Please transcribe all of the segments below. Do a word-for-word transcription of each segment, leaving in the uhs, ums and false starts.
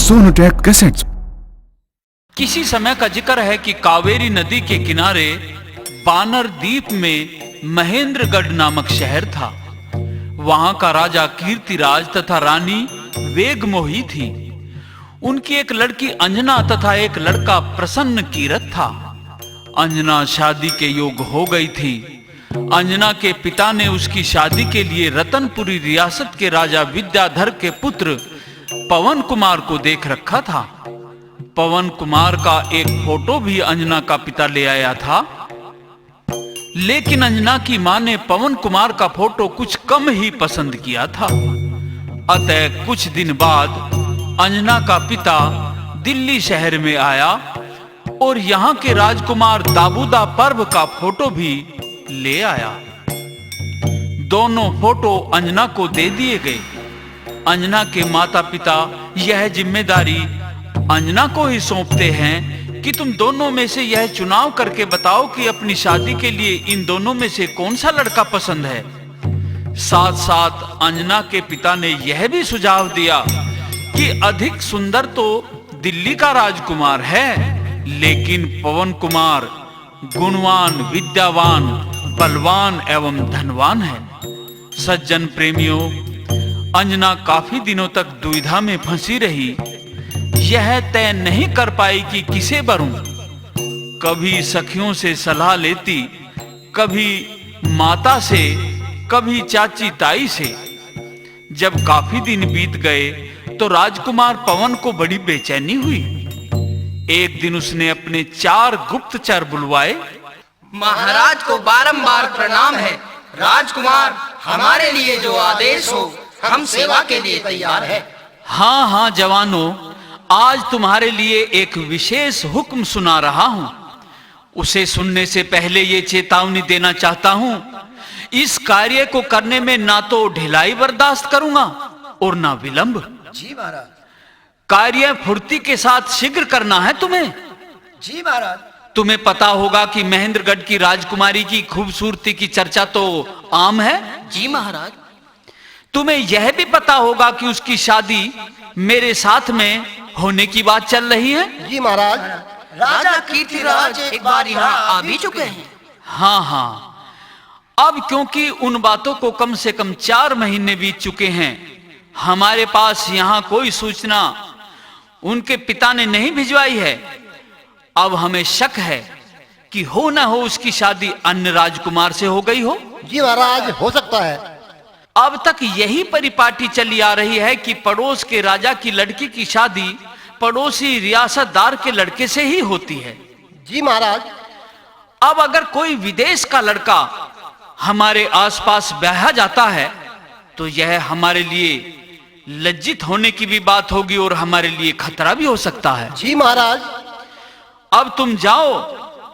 Sonotech Cassettes। किसी समय का जिक्र है कि कावेरी नदी के किनारे बानर दीप में महेंद्रगढ़ नामक शहर था। वहां का राजा कीर्तिराज तथा रानी वेगमोही थी। उनकी एक लड़की अंजना तथा एक लड़का प्रसन्न कीरत था। अंजना शादी के योग हो गई थी। अंजना के पिता ने उसकी शादी के लिए रतनपुरी रियासत के राजा विद्याधर के पुत्र पवन कुमार को देख रखा था। पवन कुमार का एक फोटो भी अंजना का पिता ले आया था, लेकिन अंजना की मां ने पवन कुमार का फोटो कुछ कम ही पसंद किया था। अतः कुछ दिन बाद अंजना का पिता दिल्ली शहर में आया और यहाँ के राजकुमार दाबूदा पर्व का फोटो भी ले आया। दोनों फोटो अंजना को दे दिए गए। अंजना के माता-पिता यह जिम्मेदारी अंजना को ही सौंपते हैं कि तुम दोनों में से यह चुनाव करके बताओ कि अपनी शादी के लिए इन दोनों में से कौन सा लड़का पसंद है। साथ-साथ अंजना के पिता ने यह भी सुझाव दिया कि अधिक सुंदर तो दिल्ली का राजकुमार है, लेकिन पवन कुमार गुणवान, विद्यावान, बलवान एवं धनवान है। सज्जन प्रेमियों, अंजना काफी दिनों तक दुविधा में फंसी रही। यह तय नहीं कर पाई कि किसे वरूं। कभी सखियों से सलाह लेती, कभी माता से, कभी चाची ताई से। जब काफी दिन बीत गए तो राजकुमार पवन को बड़ी बेचैनी हुई। एक दिन उसने अपने चार गुप्तचर बुलवाए। महाराज को बारंबार प्रणाम है। राजकुमार, हमारे लिए जो आदेश हो, हम सेवा के लिए तैयार हैं। हाँ, हाँ जवानों, आज तुम्हारे लिए एक विशेष हुक्म सुना रहा हूँ। उसे सुनने से पहले ये चेतावनी देना चाहता हूँ, इस कार्य को करने में ना तो ढिलाई बर्दाश्त करूंगा और ना विलंब। जी महाराज। कार्य फुर्ती के साथ शीघ्र करना है तुम्हें। जी महाराज। तुम्हें पता होगा कि महेंद्रगढ़ की राजकुमारी की खूबसूरती की चर्चा तो आम है। जी महाराज। तुम्हें यह भी पता होगा कि उसकी शादी मेरे साथ में होने की बात चल रही है। जी महाराज। राजा कीर्तिराज एक बार यहाँ आ भी चुके हैं। हाँ, हाँ। अब क्योंकि उन बातों को कम से कम चार महीने बीत चुके हैं, हमारे पास यहाँ कोई सूचना उनके पिता ने नहीं भिजवाई है। अब हमें शक है कि हो ना हो उसकी शादी अन्य राजकुमार से हो गई हो। जी महाराज, हो सकता है। अब तक यही परिपाटी चली आ रही है कि पड़ोस के राजा की लड़की की शादी पड़ोसी रियासतदार के लड़के से ही होती है। जी महाराज। अब अगर कोई विदेश का लड़का हमारे आसपास ब्याहा जाता है, तो यह हमारे लिए लज्जित होने की भी बात होगी और हमारे लिए खतरा भी हो सकता है। जी महाराज। अब तुम जाओ,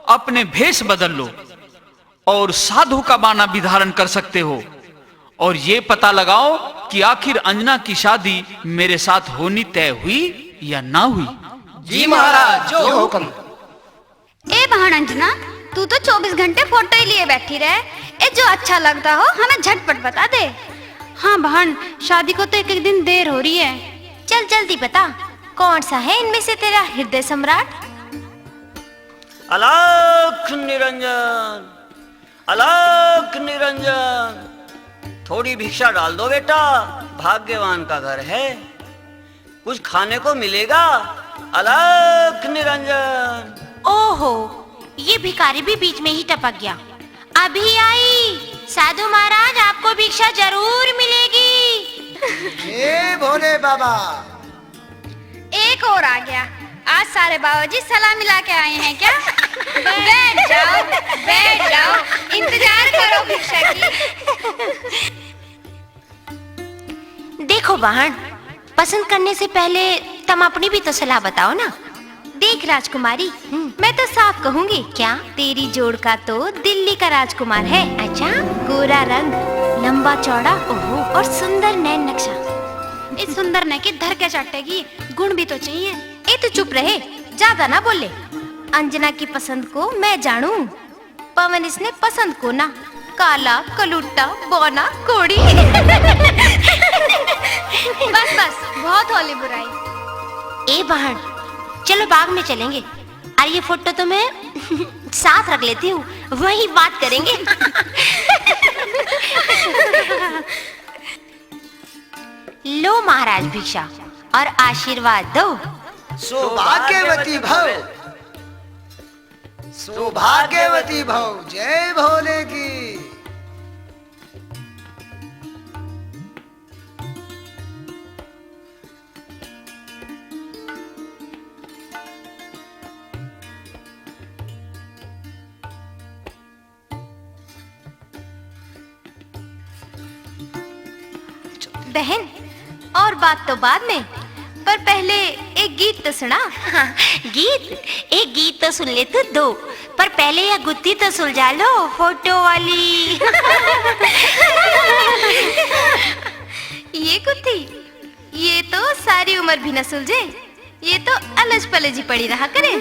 अपने भेष बदल लो और साधु का बाना भी धारण कर सकते हो और ये पता लगाओ कि आखिर अंजना की शादी मेरे साथ होनी तय हुई या ना हुई। जी महाराज, जो हुक्म। ए बहन अंजना, तू तो चौबीस घंटे फोटो ही लिए बैठी रहे। ए, जो अच्छा लगता हो हमें झटपट बता दे। हाँ बहन, शादी को तो एक एक दिन देर हो रही है। चल जल्दी बता, कौन सा है इनमें से तेरा हृदय सम्राट? अलख निरंजन, अलख निरंजन, थोड़ी भिक्षा डाल दो बेटा, भाग्यवान का घर है। कुछ खाने को मिलेगा, अलख निरंजन। ओहो, ये भिखारी भी बीच में ही टपक गया। अभी आई। साधु महाराज, आपको भिक्षा जरूर मिलेगी। हे भोले बाबा। एक और आ गया। आज सारे बाबा जी सलाह मिला के आए हैं क्या? बैठ जाओ, बैठ जाओ, इंतजार करो भिक्षा की। देखो बहन, पसंद करने से पहले तुम अपनी भी तो सलाह बताओ ना। देख राजकुमारी, हम्म। मैं तो साफ कहूंगी। क्या? तेरी जोड़ का तो दिल्ली का राजकुमार है। अच्छा? गोरा रंग, लंबा चौड़ा, ओहो, और सुंदर नैन नक्शा। इस सुंदर ने के धर के चाटेगी, गुण भी तो चाहिए। ए, तू चुप रहे, ज्यादा ना बोले। अंजना की पसंद को मैं जानूं। पवन इसने पसंद को ना, काला, कलूटा, बौना, कोड़ी। बस, बस, बहुत होली बुराई। ए बहन, चलो बाग में चलेंगे। और ये फोटो तो मैं साथ रख लेती हूँ, वहीं बात करेंगे। लो महाराज भिक्षा और आशीर्वाद दो। सौभाग्यवती भव, सौभाग्यवती भव। जय भोले की। बहन, और बात तो बाद में, पर पहले एक गीत तो सुना। हाँ, गीत? एक गीत तो सुन ले तू दो, पर पहले यह गुत्थी तो सुलझा लो, फोटो वाली। ये गुत्थी, ये तो सारी उम्र भी न सुलझे, ये तो अलज पलज ही पड़ी रहा करे।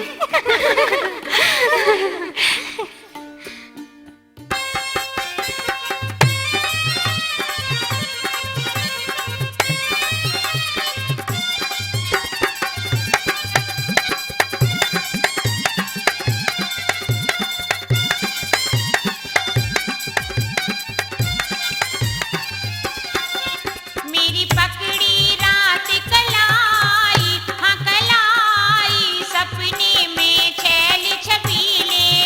मेरी पकड़ी रात कलाई, हाँ कलाई, सपने में छैल छबीले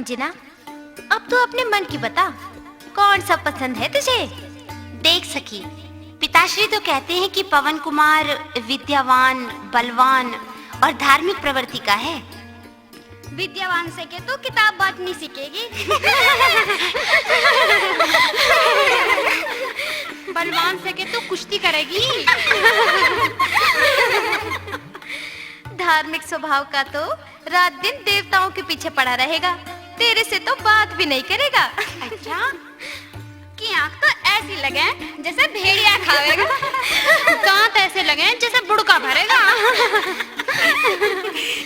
जिना, अब तू अपने मन की बता, कौन सा पसंद है तुझे? देख सखी, पिताश्री तो कहते हैं कि पवन कुमार विद्यावान, बलवान और धार्मिक प्रवृत्ति का है। विद्यावान से के तू किताब बांटनी सीखेगी। बलवान से के तू कुश्ती करेगी। धार्मिक स्वभाव का तो रात दिन देवताओं के पीछे पड़ा रहेगा, तेरे से तो बात भी नहीं करेगा। अच्छा, की आंख तो ऐसी लगे जैसे भेड़िया खावेगा। दांत ऐसे लगे जैसे बुड़का भरेगा।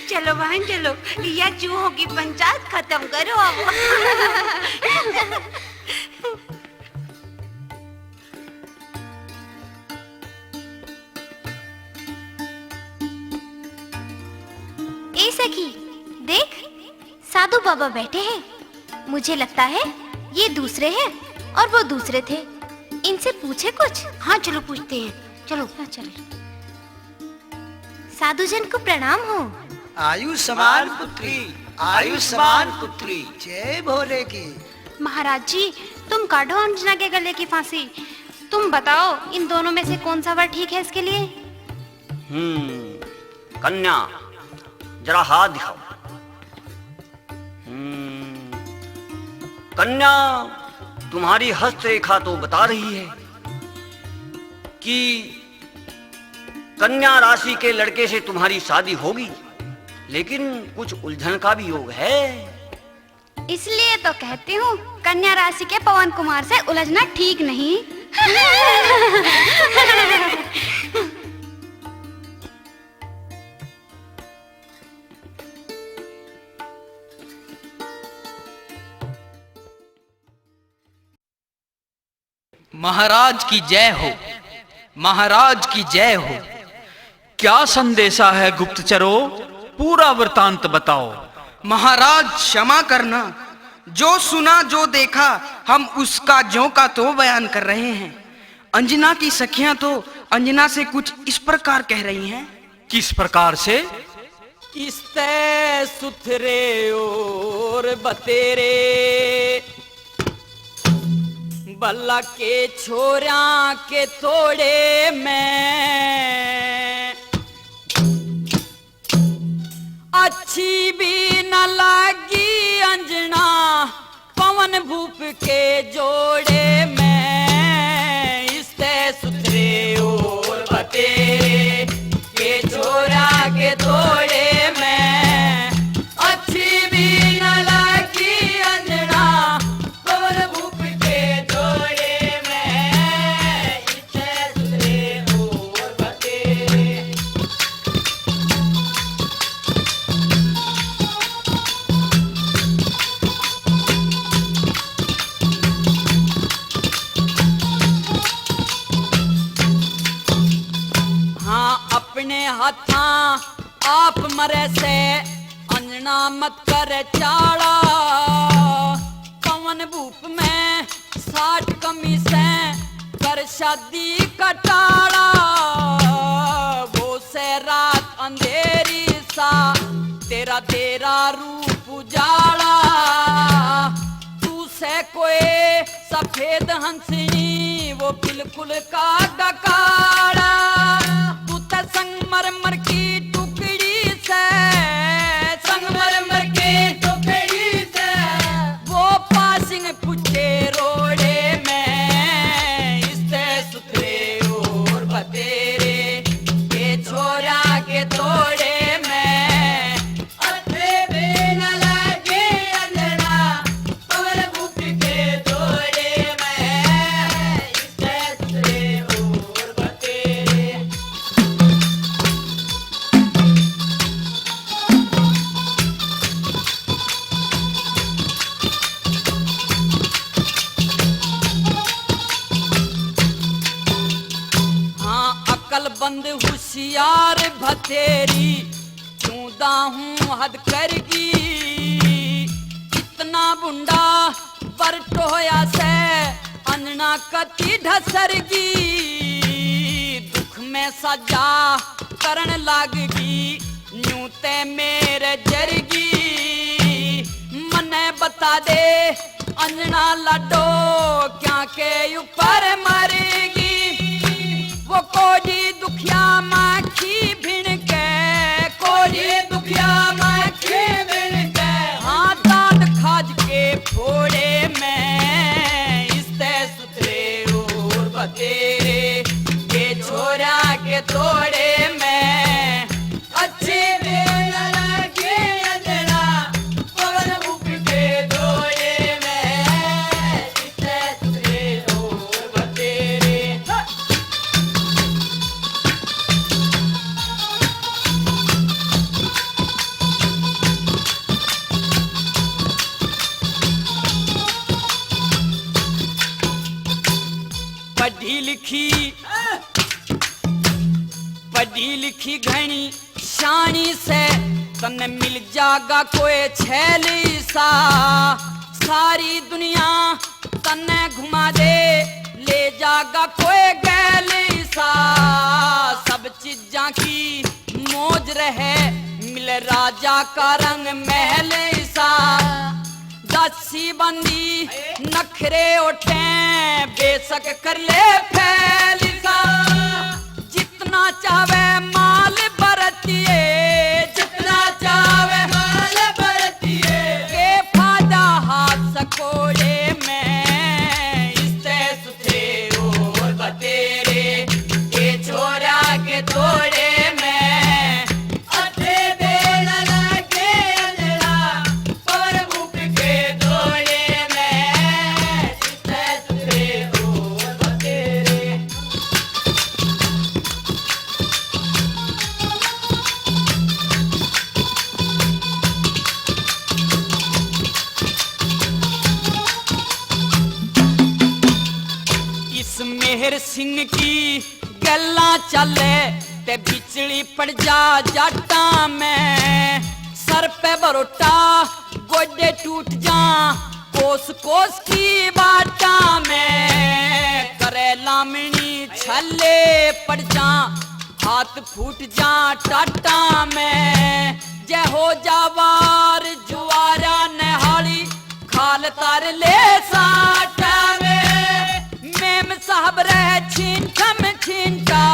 चलो बहन चलो, या चूहों की पंचायत खत्म करो अब। ए सखी, देख, साधु बाबा बैठे हैं। मुझे लगता है ये दूसरे हैं और वो दूसरे थे। इनसे पूछे कुछ। हाँ, चलो पूछते हैं, चलो। हाँ, चलो। साधुजन को प्रणाम हो। आयुष्मान पुत्री, आयुष्मान पुत्री, जय भोले की। महाराज जी, तुम काढ़ो अंजना के गले की फांसी। तुम बताओ, इन दोनों में से कौन सा वर ठीक है इसके लिए? हम्म, कन्या, जरा हाथ दिखाओ। हम्म, कन्या, तुम्हारी हस्तरेखा तो बता रही है कि कन्या राशि के लड़के से तुम्हारी शादी होगी, लेकिन कुछ उलझन का भी योग है। इसलिए तो कहती हूँ, कन्या राशि के पवन कुमार से उलझना ठीक नहीं। महाराज की जय हो, महाराज की जय हो। क्या संदेशा है गुप्तचरो, पूरा वृतांत बताओ। महाराज, क्षमा करना, जो सुना, जो देखा, हम उसका ज्यों का त्यों बयान कर रहे हैं। अंजना की सखियां तो अंजना से कुछ इस प्रकार कह रही हैं। किस प्रकार से? इसतै सुथरे और बतेरे, भला के छोरा के तोड़े में। अच्छी भी न लागी अंजना पवन भूप के जोड़े में। इसतै सुथरे और बतेरे के छोरा के तोड़े में। अच्छी भी न लागी अंजना पवन भूप के जोड़े में। हाँ, अपने हाथां आप मरे से अंजना मत कर चाला। पवन भूप में साठ कमी से कर शादी का टाला। वो से रात अंधेरी सा, तेरा तेरा रूप उजाला। तू से कोई सफेद हंसनी, वो बिल्कुल काला काला। तू ते संगमरमर की टुकड़ी से, संगमरमर की टुकड़ी से। वो पासिंग पूछे रोड़े में, इससे सुथरे और बतेरे के छोरा के तोड़े में। अच्छे भी न लागे अंजना पवन भूप के जोड़े में। इससे सुथरे और बतेरे। हाँ, अकलबंद होशियार बतेरी, चूंदा हूँ हद करगी। इतना बुंडा पर टोया से अंजना कती ढसरगी। दुख में सजा करण लागगी, न्यू ते मेरे जरगी। मने बत बता दे अंजना लाडो, क्या के ऊपर मरेगी। वो कोड़ी दुखिया माखी भिणके, कोड़ी दुखिया माखी भिणके। हाँ, दांत खाज के फोड़े में, इसते सुथरे और बतेरे, के छोरा के तोड़े में। अच्छे बेला के अंधेरा, पवन बुक के डोले में, इतने तुझे और बतेरे। पढ़ी लिखी, पढ़ी लिखी घणी शानी से, तन्ने मिल जागा कोई छैली सा। सारी दुनिया तन्ने घुमा दे, ले जागा कोई गैली सा। सब चीजां की मौज रहे, मिले राजा का रंग महल सा। दासी बंदी नखरे ओटे, बेशक कर ले फैल सा। जितना चावे माल बरतिए, जितना चावे माल बरतिए। के फायदा हाथ सकोड़े में, इससे सुथरे और बतेरे। के छोरा के तोड़े में, अच्छे बेला के अंधेरा, पर बुक के डोले में, जितने तुझे और बतेरे। इस मेहर सिंह की गल्ला चाले ते बिचली पड़ जा जाटा में। सर पे बरोटा, गोडे टूट जा, कोस कोस की बाटा में। करे लामणी छले पड़ जा, हाथ फूट जा टाटा में। जय हो जावार जुआरा नहाली, खाल तार ले साटा में। मेम साहब रह छींठम छींठा,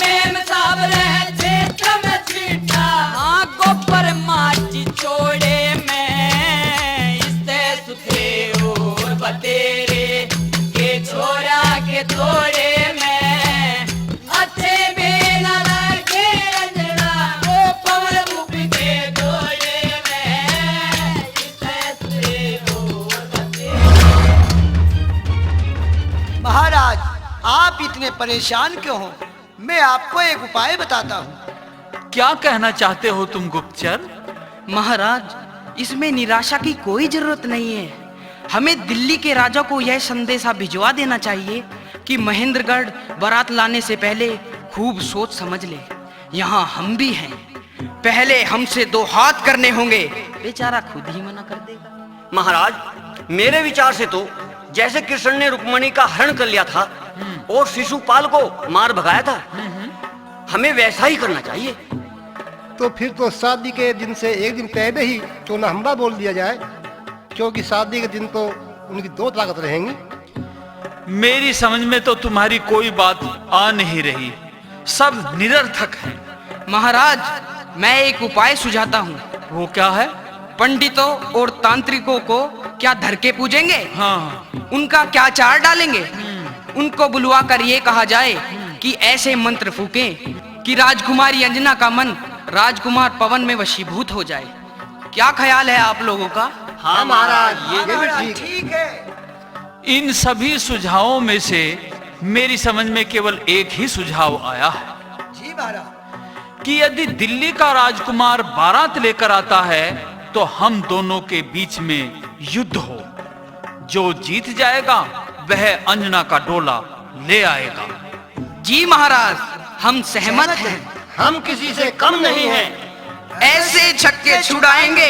मेम साहब रह छींठम छींठा। हाँ, गोबर माची चोड़े में, इससे सुथरे और बतेरे, के छोरा के तोड़े में। अच्छे बेला के अंधेरा, वो पवन बुक के डोले में, इससे सुथरे और बतेरे। महाराज, आप इतने परेशान क्यों हो? मैं आपको एक उपाय बताता हूँ। क्या कहना चाहते हो तुम गुप्तचर? महाराज, इसमें निराशा की कोई जरूरत नहीं है। हमें दिल्ली के राजा को यह संदेशा भिजवा देना चाहिए कि महेंद्रगढ़ बारात लाने से पहले खूब सोच समझ ले। यहाँ हम भी हैं। पहले हमसे दो हाथ करने होंगे। बेचारा खुद ही मना कर देगा। महाराज, मेरे विचार से तो जैसे कृष्ण ने रुक्मणी का हरण कर लिया था और शिशुपाल को मार भगाया था, हमें वैसा ही करना चाहिए। तो फिर तो शादी के दिन से एक दिन पहले ही चोला हम्बा बोल दिया जाए, क्योंकि शादी के दिन तो उनकी दो ताकत रहेंगी। मेरी समझ में तो तुम्हारी कोई बात आ नहीं रही, सब निरर्थक है। महाराज, मैं एक उपाय सुझाता हूँ। वो क्या है? पंडितों और तांत्रिकों को क्या धर के पूजेंगे? हाँ। उनका क्या चार डालेंगे? हम्म। उनको बुलवा कर ये कहा जाए हम्म। कि ऐसे मंत्र फूकें कि राजकुमारी अंजना का मन राजकुमार पवन में वशीभूत हो जाए। क्या ख्याल है आप लोगों का? हाँ महाराज, ये भी ठीक। ठीक है। इन सभी सुझावों में से मेरी समझ में केवल एक ही सुझाव आया है जी महाराज। कि यदि दिल्ली का राजकुमार बारात लेकर आता है तो हम दोनों के बीच में युद्ध हो, जो जीत जाएगा वह अंजना का डोला ले आएगा। जी महाराज, हम सहमत हैं। हम किसी से कम नहीं हैं। ऐसे छक्के छुड़ाएंगे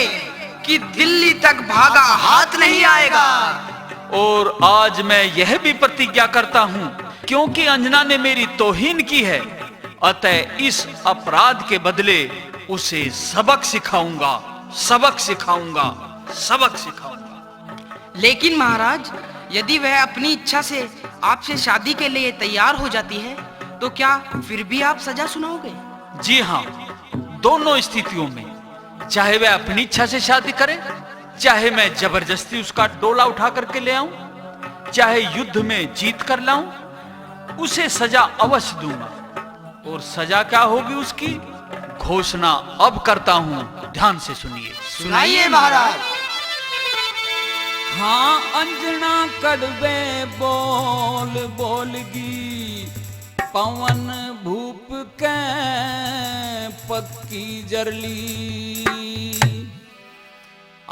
कि दिल्ली तक भागा हाथ नहीं आएगा। और आज मैं यह भी प्रतिज्ञा करता हूँ, क्योंकि अंजना ने मेरी तौहीन की है, अतः इस अपराध के बदले उसे सबक सिखाऊंगा, सबक सिखाऊंगा, सबक सिखाऊंगा। लेकिन महाराज, यदि वह अपनी इच्छा से आपसे शादी के लिए तैयार हो जाती है, तो क्या फिर भी आप सजा सुनाओगे? जी हाँ, दोनों स्थितियों में, चाहे वह अपनी इच्छा से शादी करे, चाहे मैं जबरदस्ती उसका डोला उठा करके ले आऊं, चाहे युद्ध में जीत कर लाऊं, उसे सजा अवश्य दूंगा। और सजा क्या होगी उसकी, घोषणा अब करता हूं, ध्यान से सुनिए। सुनाइए महाराज। हाँ, अंजना कड़वे बोल बोलगी, पवन भूप के पक्की जरली।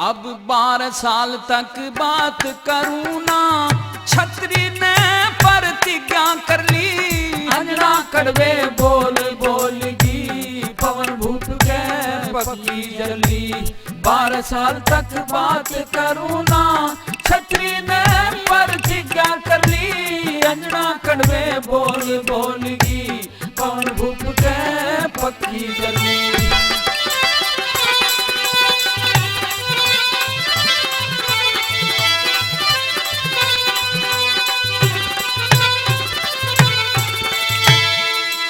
अब बारह साल तक बात करूं ना, छतरी ने प्रतिज्ञा कर ली। अंजना कड़वे बोल बोलगी, पवन भूप के पक्की जरली। बारह साल तक बात करूं ना, छतरी ने प्रतिज्ञा कर ली। अंजना कड़वे बोल बोलगी, पवन भूप के पक्की जरली।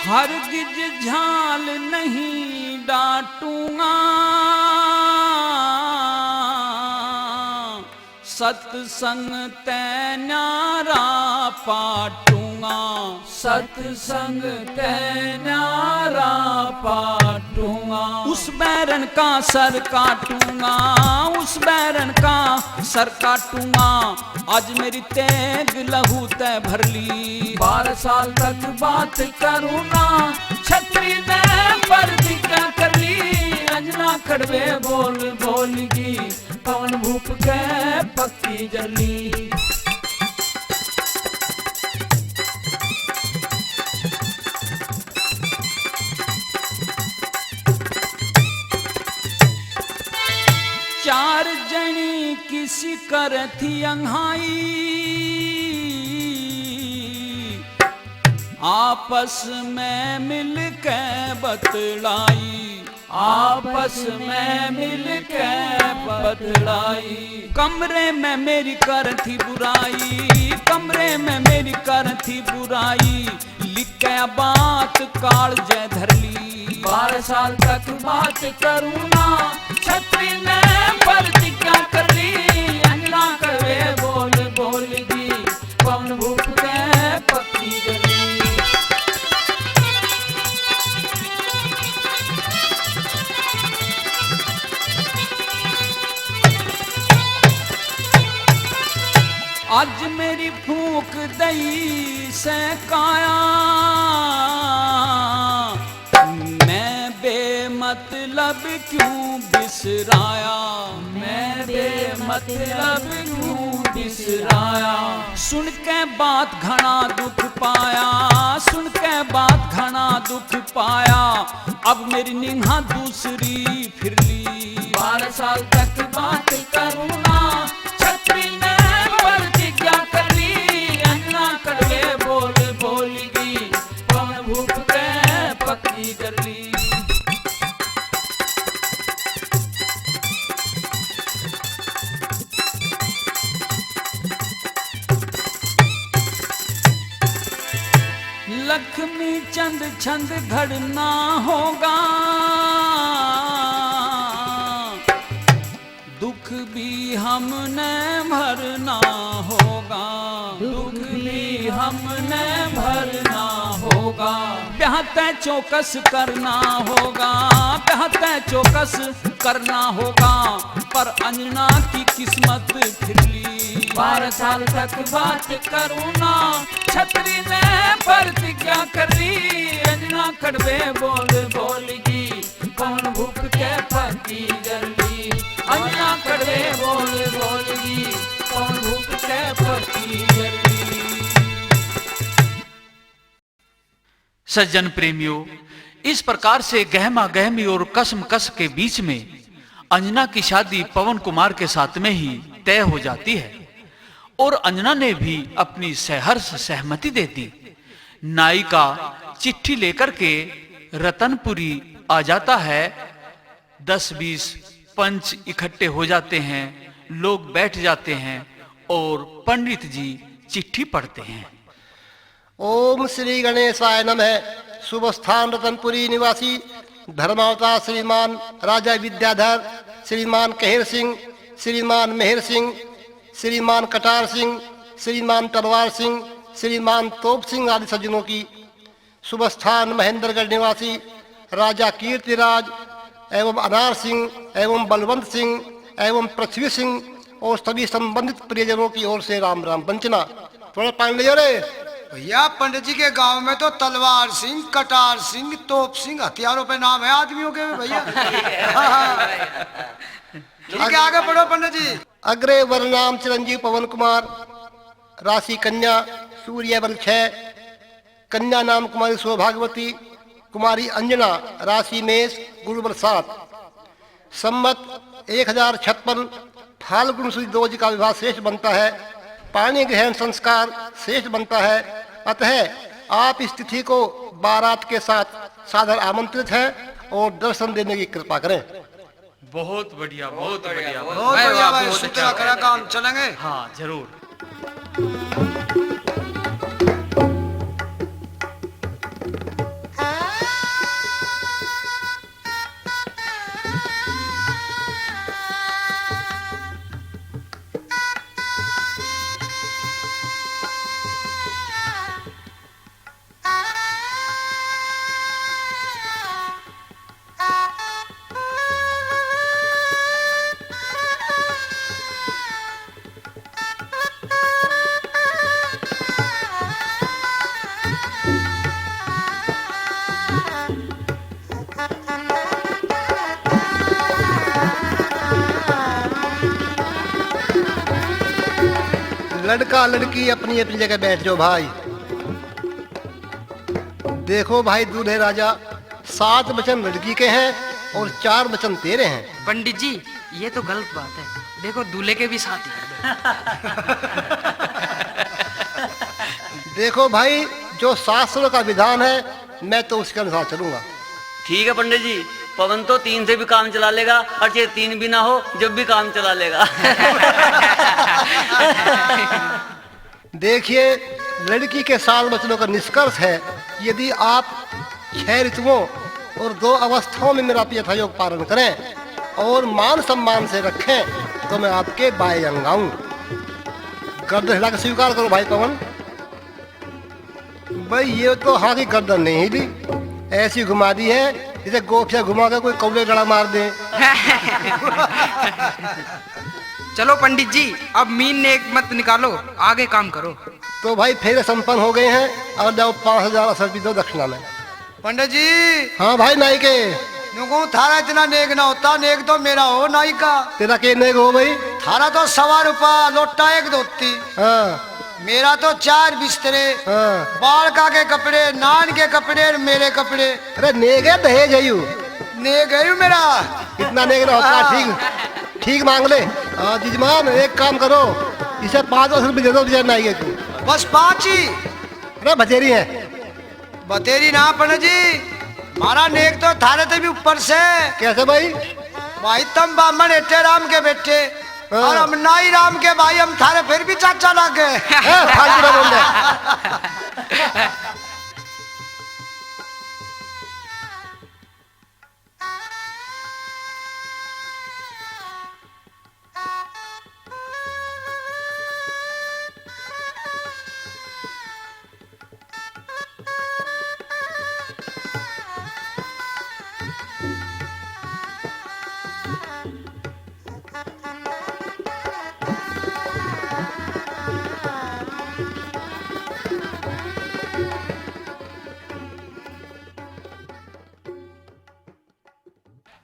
हरगिज झाल नहीं डांटूंगा, सत्संग तै न्यारा पाटूंगा। सत्संग तै न्यारा पाटूंगा। उस बैरन का सर काटूंगा, उस बैरन का सर काटूंगा। आज मेरी तेग लहू तै भर ली। बारह साल तक बात करूं ना, छतरी ने प्रतिज्ञा कर ली। अंजना कड़वे बोल बोलगी, पवन भूप के पक्की जरली। चार जनी किस कर थी अंघाई, आपस में मिलके बतलाई। आपस में मिलके बतलाई। कमरे में मेरी कर थी बुराई, कमरे में मेरी कर थी बुराई, लिखा बात काल जै धर ली। बारह साल तक बात करूं ना, छतरी ने प्रतिज्ञा कर ली। अंजना कड़वे बोल बोलगी, पवन भूप के पक्की जरली। आज मेरी फूंक दई से काया, मैं बेमतलब क्यों बिसराया, मैं बेमतलब क्यों बिसराया। सुन के बात घना दुख पाया, सुन के बात घना दुख पाया। अब मेरी निंहा दूसरी फिर ली। बारह साल तक बात करूं ना, छतरी ने प्रतिज्ञा कर ली। अंजना कड़वे बोल बोलगी, पवन भूप के पक्की जरली। लक्ष्मी चंद छंद घड़ना होगा, दुख भी हमने भरना होगा, दुख भी हमने भरना होगा। ब्याह तय चौकस करना होगा, ब्याह तय चौकस करना होगा, पर अंजना की किस्मत फिर ली। बारह साल तक बात करूं ना, छतरी ने प्रतिज्ञा कर ली। अंजना कड़वे बोल बोलगी, पवन भूप के पक्की जरली। अंजना कड़वे बोल बोलगी, पवन भूप के पक्की जरली। सज्जन प्रेमियों, इस प्रकार से गहमा गहमी और कसम कस के बीच में अंजना की शादी पवन कुमार के साथ में ही तय हो जाती है और अंजना ने भी अपनी सहर्ष सहमति दे दी। नायिका चिट्ठी लेकर के रतनपुरी आ जाता है। दस बीस पंच इकट्ठे हो जाते हैं, लोग बैठ जाते हैं और पंडित जी चिट्ठी पढ़ते हैं। ओम श्री गणेशाय नमः। शुभ स्थान रतनपुरी निवासी धर्मावतार श्रीमान राजा विद्याधर, श्रीमान कहेर सिंह, श्रीमान मेहर सिंह, श्रीमान कटार सिंह, श्रीमान तलवार सिंह, श्रीमान तोप सिंह आदि सज्जनों की। शुभ स्थान महेंद्रगढ़ निवासी राजा कीर्तिराज एवं अनार सिंह एवं बलवंत सिंह एवं पृथ्वी सिंह और सभी संबंधित प्रियजनों की ओर से राम राम। वंचना, थोड़ा पानी ले जा रे। भैया, पंडित जी के गांव में तो तलवार सिंह, कटार सिंह, तोप सिंह हथियारों पे नाम है आदमियों के भी भैया। ठीक है, आगे बढ़ो पंडित जी। अग्रे वर नाम चिरंजीव पवन कुमार, राशि कन्या, सूर्य बल छह, कन्या नाम कुमारी सौभाग्यवती, कुमारी अंजना, राशि मेष, गुरु बल सात। संवत एक हजार छप्पन फाल्गुन सुदी दो जी का विवाह श्रेष्ठ बनता है, पाणी ग्रहण संस्कार श्रेष्ठ बनता है। अतः आप इस तिथि को बारात के साथ सादर आमंत्रित हैं और दर्शन देने की कृपा करें। बहुत बढ़िया, बहुत बढ़िया। बहुत बढ़िया भाई, बहुत अच्छा। करा काम, चलेंगे। हाँ, जरूर। लड़का लड़की अपनी अपनी जगह बैठ जाओ भाई। देखो भाई दूल्हे राजा, सात वचन लड़की के हैं और चार वचन तेरे हैं। पंडित जी, ये तो गलत बात है। देखो, दूल्हे के भी सात ही कर दो। देखो भाई, जो शास्त्रों का विधान है, मैं तो उसके अनुसार चलूंगा। ठीक है पंडित जी, पवन तो तीन से भी काम चला लेगा, और चाहे तीन भी ना हो, जब भी काम चला लेगा। देखिए, लड़की के सात वचनों का निष्कर्ष है, यदि आप छह ऋतुओं और दो अवस्थाओं में मेरा यथायोग पालन करें और मान सम्मान से रखें, तो मैं आपके बाएं अंग आऊं। गर्दन हिला के स्वीकार करो भाई पवन। भाई, ये तो हाँ की गर्दन नहीं हिली, ऐसी घुमा दी है जैसे गोफिया घुमा के कोई कौवे गला मार दे। चलो पंडित जी, अब मीन नेक मत निकालो, आगे काम करो। तो भाई, फेरे संपन्न हो गए हैं और जाओ, पाँच हजार अक्षत भी दो दक्षिणा में। पंडित जी। हाँ भाई नाई के। न्यू कहूँ, थारा इतना नेक ना होता, नेक तो मेरा हो नाई का। तेरा के नेक हो भाई? थारा तो सवा रुपया, लोटा एक धोती। हाँ। मेरा तो चार बिस्तरे, हाँ। बालका के कपड़े, नान के कपड़े और मेरे कपड़े। अरे नेक है, दहेज है यू। नेक है यू मेरा। इतना नेक ना होता, हाँ। ठीक, ठीक मांग ले। हाँ, जजमान, एक काम करो, इसे पाँच सौ रुपये दे दो, बेचारे नाई के। बस पाँच ही? अरे, बतेरी है। बतेरी ना, पंडित जी, मारा नेक तो थारे ते भी ऊपर से। कैसे भाई? भाई, तम बामण एटे राम के बेटे, हाँ। और हम नाई राम के भाई, हम थारे फिर भी चाचा लागे। ए, फालतू ना बोल दे।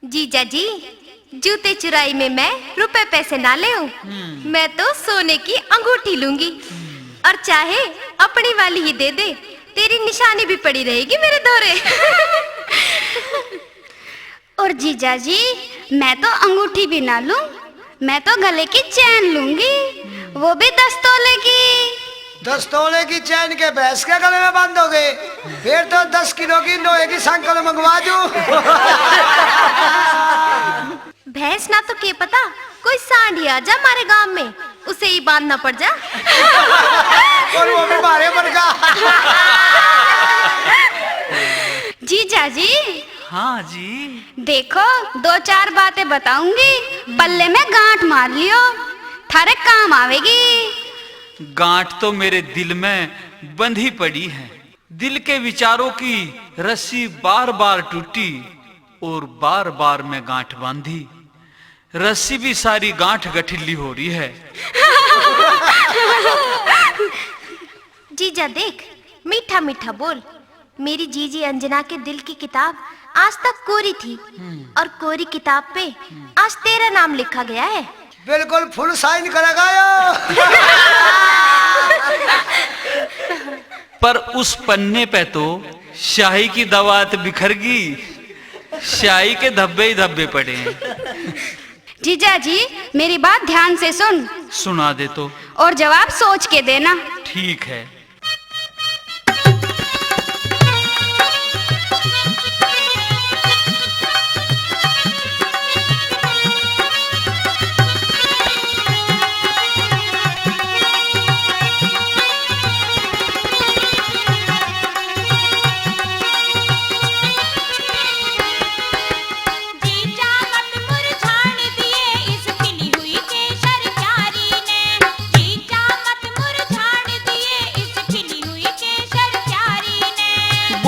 जीजा जी, जूते चुराई में मैं रुपए पैसे ना ले हूँ। हम्म। मैं तो सोने की अंगूठी लूंगी। हम्म। और चाहे अपनी वाली ही दे दे, तेरी निशानी भी पड़ी रहेगी मेरे धोरे। और जीजा जी, मैं तो अंगूठी भी ना लूं, मैं तो गले की चैन लूंगी, वो भी दस तोले की। दस तोले की चैन के भैंस के गले में बांधोगे, फिर तो दस किलो की लोहे की सांकल मंगवा दूं। भैंस ना तो के पता, कोई सांड ही आ जा हमारे गांव में। उसे ही बांधना पड़ जा। और वो भी मारे बन का। जीजा जी। हाँ जी। देखो, दो चार बातें बताऊंगी, पल्ले में गांठ मार लियो, थारे काम आवेगी। गांठ तो मेरे दिल में बंधी पड़ी है। दिल के विचारों की रस्सी बार-बार टूटी और बार-बार मैं गांठ बांधी। रस्सी भी सारी गांठ गठिली हो रही है। जीजा देख, मीठा मीठा बोल। मेरी जीजी अंजना के दिल की किताब आज तक कोरी थी, हम्म। और कोरी किताब पे, हम्म। आज तेरा नाम लिखा गया है। बिल्कुल फुल साइन करेगा यो। पर उस पन्ने पे तो स्याही की दवात बिखर गई, स्याही के धब्बे ही धब्बे पड़े हैं। जीजा जी, मेरी बात ध्यान से सुन। सुना दे तो। और जवाब सोच के देना। ठीक है। जीजा मत मुरझान दिए इस खिली हुई केसर क्यारी ने। जीजा मत मुरझान दिए इस खिली हुई केसर क्यारी ने।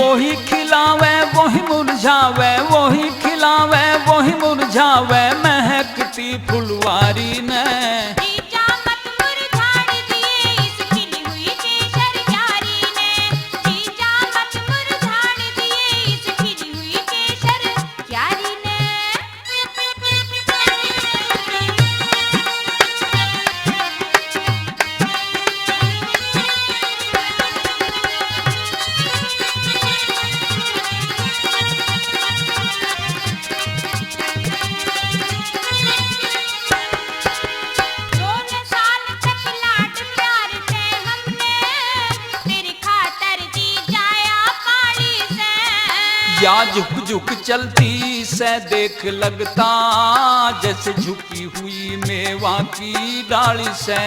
वही खिलावे, वही मुरझावे, वही खिलावे, वही मुरझावे, महकती फुलवारी ने। जीजा मत मुरझान दिए इस खिली हुई केसर क्यारी ने। जीजा मत मुरझान दिए इस खिली हुई केसर क्यारी ने। सोलह साल तक लाड प्यार से हमने तेरी खातर जी जाया पाली से। या झुक झुक चलती से देख लगता, जैसे झुकी हुई मेवा की डाली से।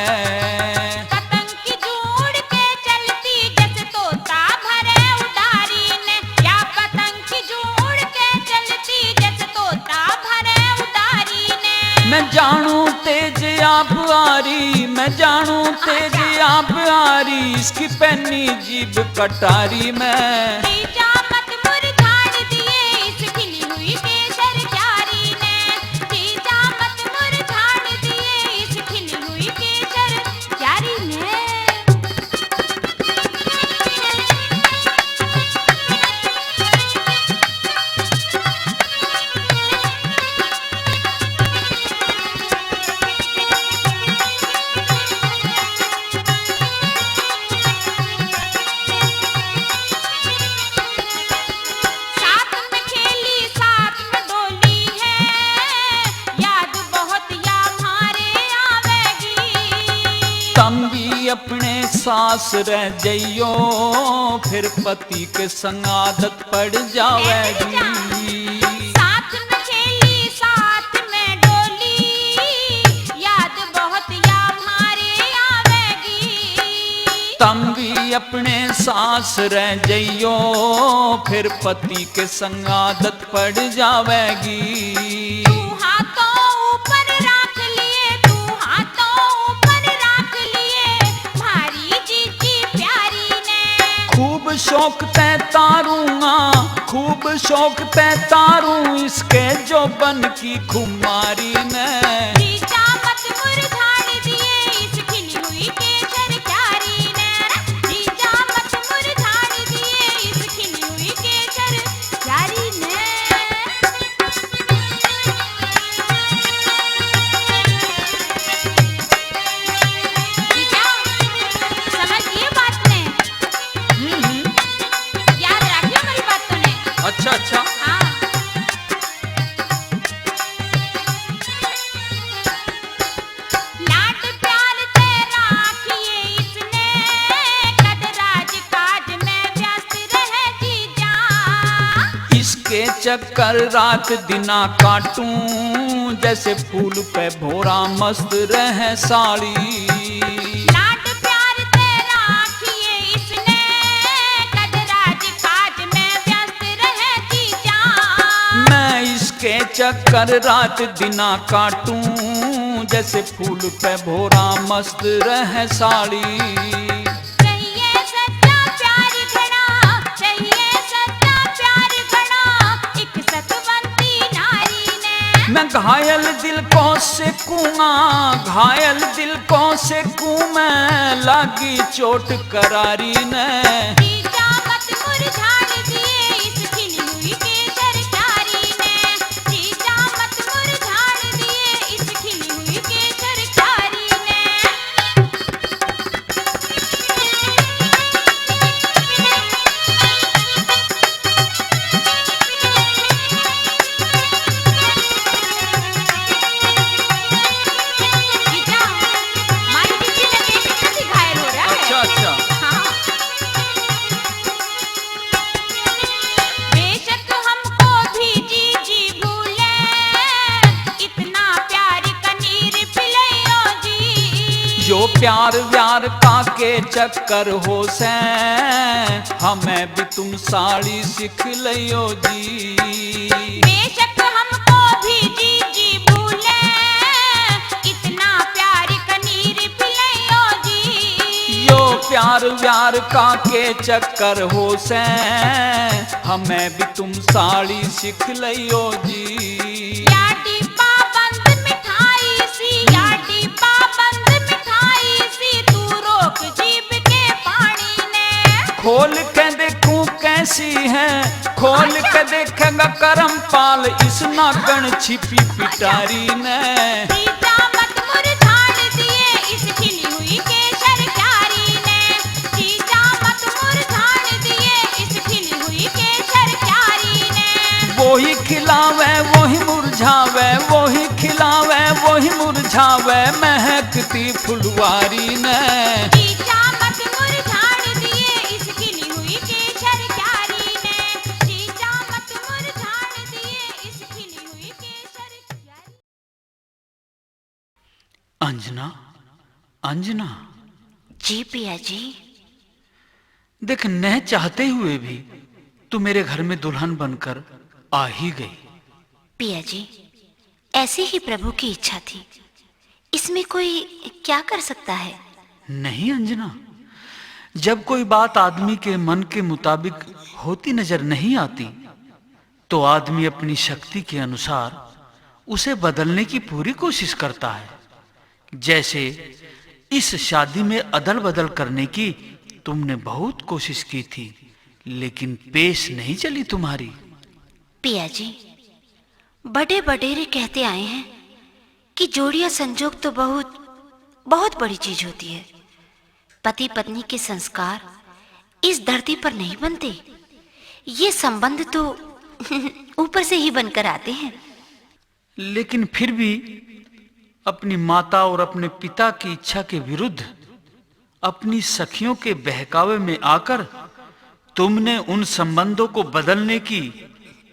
पतंग की जूड़ के चलती जैसे तोता भरे उडारी ने। या पतंग की जूड़ के चलती जैसे तोता भरे उडारी ने। मैं जानू तेज आप आ रही, मैं जानू तेज आप आ रही, इसकी पहनी जीभ कटारी में। जीजा मत मुरझान दिए इस खिली हुई केसर क्यारी ने। जीजा मत मुरझान दिए इस खिली हुई केसर क्यारी ने। साथ में खेली, साथ में डोली है, याद बहुत या म्हारे आवेगी। तम भी अपने सास रह जइयो, फिर पति के संग आदत पड़ जावेगी। साथ में खेली, साथ में डोली, याद बहुत या म्हारे आवेगी। तम भी अपने सास रह जइयो, फिर पति के संग आदत पड़ जावेगी। तू हाथों ऊपर रख लिए, तू हाथों ऊपर रख लिए, म्हारी जीजी प्यारी ने। खूब शौक तै तारूंगा, खूब शौक तै तारूं, इसके जोबन की खुमारी ने। जीजा मत मुरझान दिए इस खिली हुई केसर क्यारी ने। जीजा मत मुरझान दिए इस खिली हुई केसर क्यारी ने। जीजा, समझ लिए बात ने? हम्म, हम्म। याद रखियो मेरी बातों ने। अच्छा, अच्छा। हाँ। लाड प्यार ते राखिए इसने, कद राज काज में व्यस्त रहे जीजा। इसके चक्कर रात दिना काटूं, जैसे फूल पे भोरा मस्त रहे साली। लाड प्यार ते राखिए इसने, कद राज काज में व्यस्त रहे जीजा। मैं इसके चक्कर रात दिना काटूं, जैसे फूल पे भोरा मस्त रहे साली। चाहिए सच्चा प्यार घना, चाहिए सच्चा प्यार घना, एक सतवंती नारी ने। मैं घायल दिल को सेकूंगा, घायल दिल को सेकूं मैं, लागी चोट करारी ने। जीजा मत मुरझाण दिए इस खिली हुई केसर क्यारी ने, जीजा मत मुरझाण दिए इस खिली हुई केसर क्यारी ने। जीजा, मारी दीदी लगे कितना भी घायल हो रहा है। अच्छा, अच्छा। हाँ। बेशक हमको भी जीजी भूले, इतना प्यार कनीर पिलयो जी। जो प्यार व्यार का के चक्कर हो सै, हमें भी तुम साली सिख लियो जी। बेशक हमको भी जीजी भूले, इतना प्यार कनीर पिलयो जी। यो प्यार व्यार का के चक्कर हो सै, हमें भी तुम साली सिख लियो जी। या डिब्बा बंद मिठाई सी, या डिब्बा बंद मिठाई सी, तू रोक जीभ के पानी ने। खोल के देखूं कैसी है, खोल अच्छा। के देखेगा करमपाल इस नागण छिपी पिटारी ने। जीजा मत मुरझाण दिए इस खिली हुई केसर क्यारी ने, जीजा मत मुरझाण दिए इस खिली हुई केसर क्यारी ने। वही खिलावे, वही मुरझावे, वही खिलावे, वही मुरझावे, महकती फुलवारी ने। जीजा मत मुरझाण दिए इस खिली हुई केसर क्यारी ने, जीजा मत मुरझाण दिए इस खिली हुई केसर क्यारी। अंजना, अंजना। जी पिया जी। देख, न चाहते हुए भी तू मेरे घर में दुल्हन बनकर आ ही गई। पिया जी, ऐसी ही प्रभु की इच्छा थी, इसमें कोई क्या कर सकता है? नहीं अंजना, जब कोई बात आदमी के मन के मुताबिक होती नजर नहीं आती, तो आदमी अपनी शक्ति के अनुसार उसे बदलने की पूरी कोशिश करता है। जैसे इस शादी में अदल बदल करने की तुमने बहुत कोशिश की थी, लेकिन पेश नहीं चली तुम्हारी। पिया जी, बड़े बडेरे कहते आए हैं कि जोड़िया संजोग तो बहुत, बहुत बड़ी चीज होती है। पति पत्नी के संस्कार इस धरती पर नहीं बनते, ये संबंध तो ऊपर से ही बनकर आते हैं। लेकिन फिर भी अपनी माता और अपने पिता की इच्छा के विरुद्ध अपनी सखियों के बहकावे में आकर तुमने उन संबंधों को बदलने की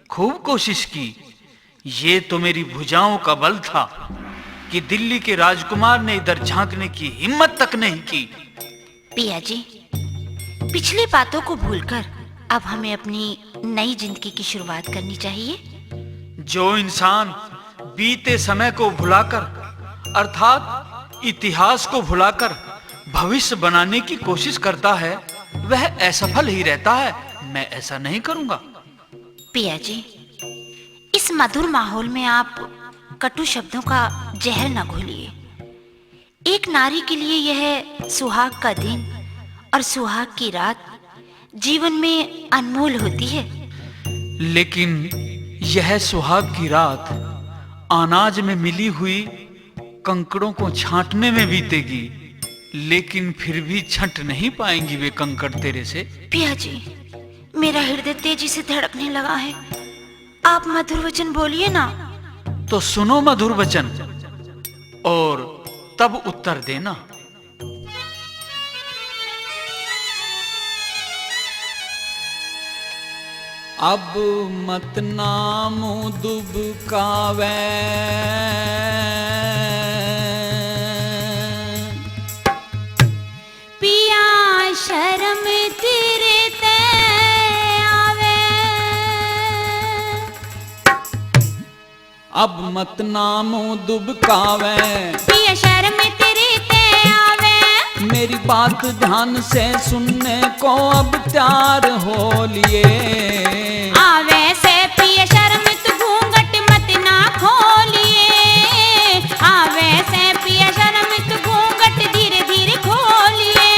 खूब कोशिश की। ये तो मेरी भुजाओं का बल था कि दिल्ली के राजकुमार ने इधर झांकने की हिम्मत तक नहीं की। पिया जी, पिछली बातों को भूलकर अब हमें अपनी नई जिंदगी की शुरुआत करनी चाहिए। जो इंसान बीते समय को भुलाकर, अर्थात इतिहास को भुलाकर भविष्य बनाने की कोशिश करता है, वह असफल ही रहता है। मैं ऐसा नहीं करूंगा। पिया जी, इस मधुर माहौल में आप कटु शब्दों का जहर न घोलिए। एक नारी के लिए यह सुहाग का दिन और सुहाग की रात जीवन में अनमोल होती है। लेकिन यह सुहाग की रात अनाज में मिली हुई कंकड़ों को छांटने में बीतेगी, लेकिन फिर भी छंट नहीं पाएंगी वे कंकड़ तेरे से। पिया जी, मेरा हृदय तेजी से धड़कने लगा है, आप मधुर वचन बोलिए ना। तो सुनो मधुर वचन और तब उत्तर देना। अब मत ना मुंह दुबकावे। पिया शर्म तेरे ते आवे। अब मत ना मुंह दुबकावे। पिया शर्म तेरे ते आवे। मेरी बात ध्यान से सुनने को अब तैयार हो लिए। आवे से पिया शर्म तू घूंघट मत ना खोलिए। आवे से पिया शर्म तू घूंघट धीरे धीरे खोलिए।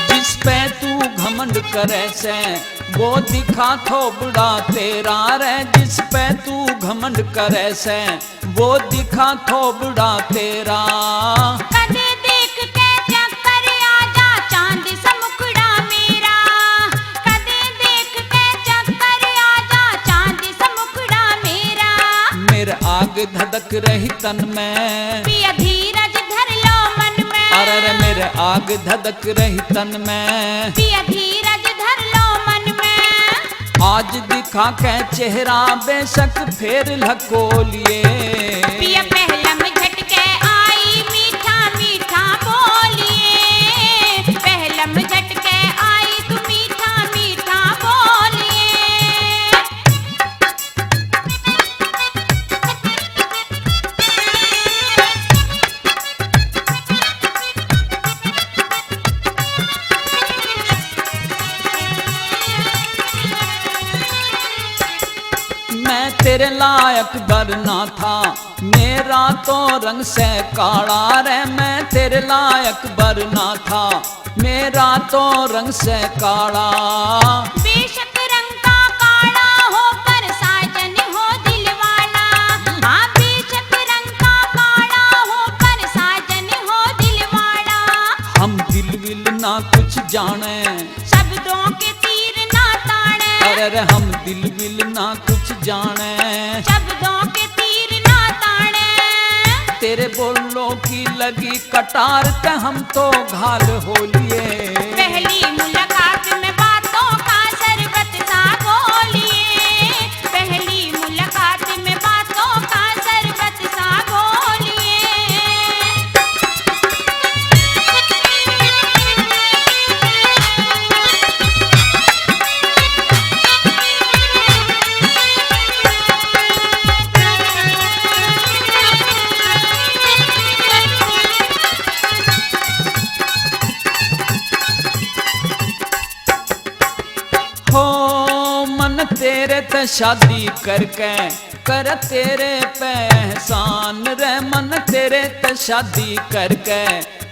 जिस पे तू घमंड करे से, वो दिखा थोबड़ा तेरा रे। जिस पे तू घमंड करे से, वो दिखा थोबड़ा तेरा। कदे देख के चक्कर आ जा चांद सा मुखड़ा मेरा। कदे देख के चक्कर आ जा चांद सा मुखड़ा मेरा। मेरे आग धधक रही तन में। पिया धीरज धर लो मन में। अरे रे, मेरे आग धधक रही तन में। पिया धीरज धर लो मन में। आज दिखा के चेहरा बेशक फेर लको लिए। पिया पहलम झटके आई मीठा मीठा बोलिए। पहलम झटके आई तू मीठा मीठा बोलिए। मैं तेरे लायक बर ना था, मेरा तो रंग से काला रे। मैं तेरे लायक बर ना था, मेरा तो रंग से काला। बेशक रंग का काला हो पर साजन हो दिलवाला। हाँ, बेशक रंग का काला हो पर साजन हो दिलवाला। हम दिल विल ना कुछ जाने। शब्दों के तीर ना ताने। अरे रे, हम दिल विल ना कुछ जाने। शब्दों के तीर ना ताने। तेरे बोलों की लगी कटार ते हम तो घाल हो लिए। पहली मुलाकात में बातों का शरबत सा घोलिए। पहली मुलाकात में बातों का शरबत सा घोलिए। हो मन तेरे ते शादी करके कर तेरे पे एहसान रे। मन तेरे ते शादी करके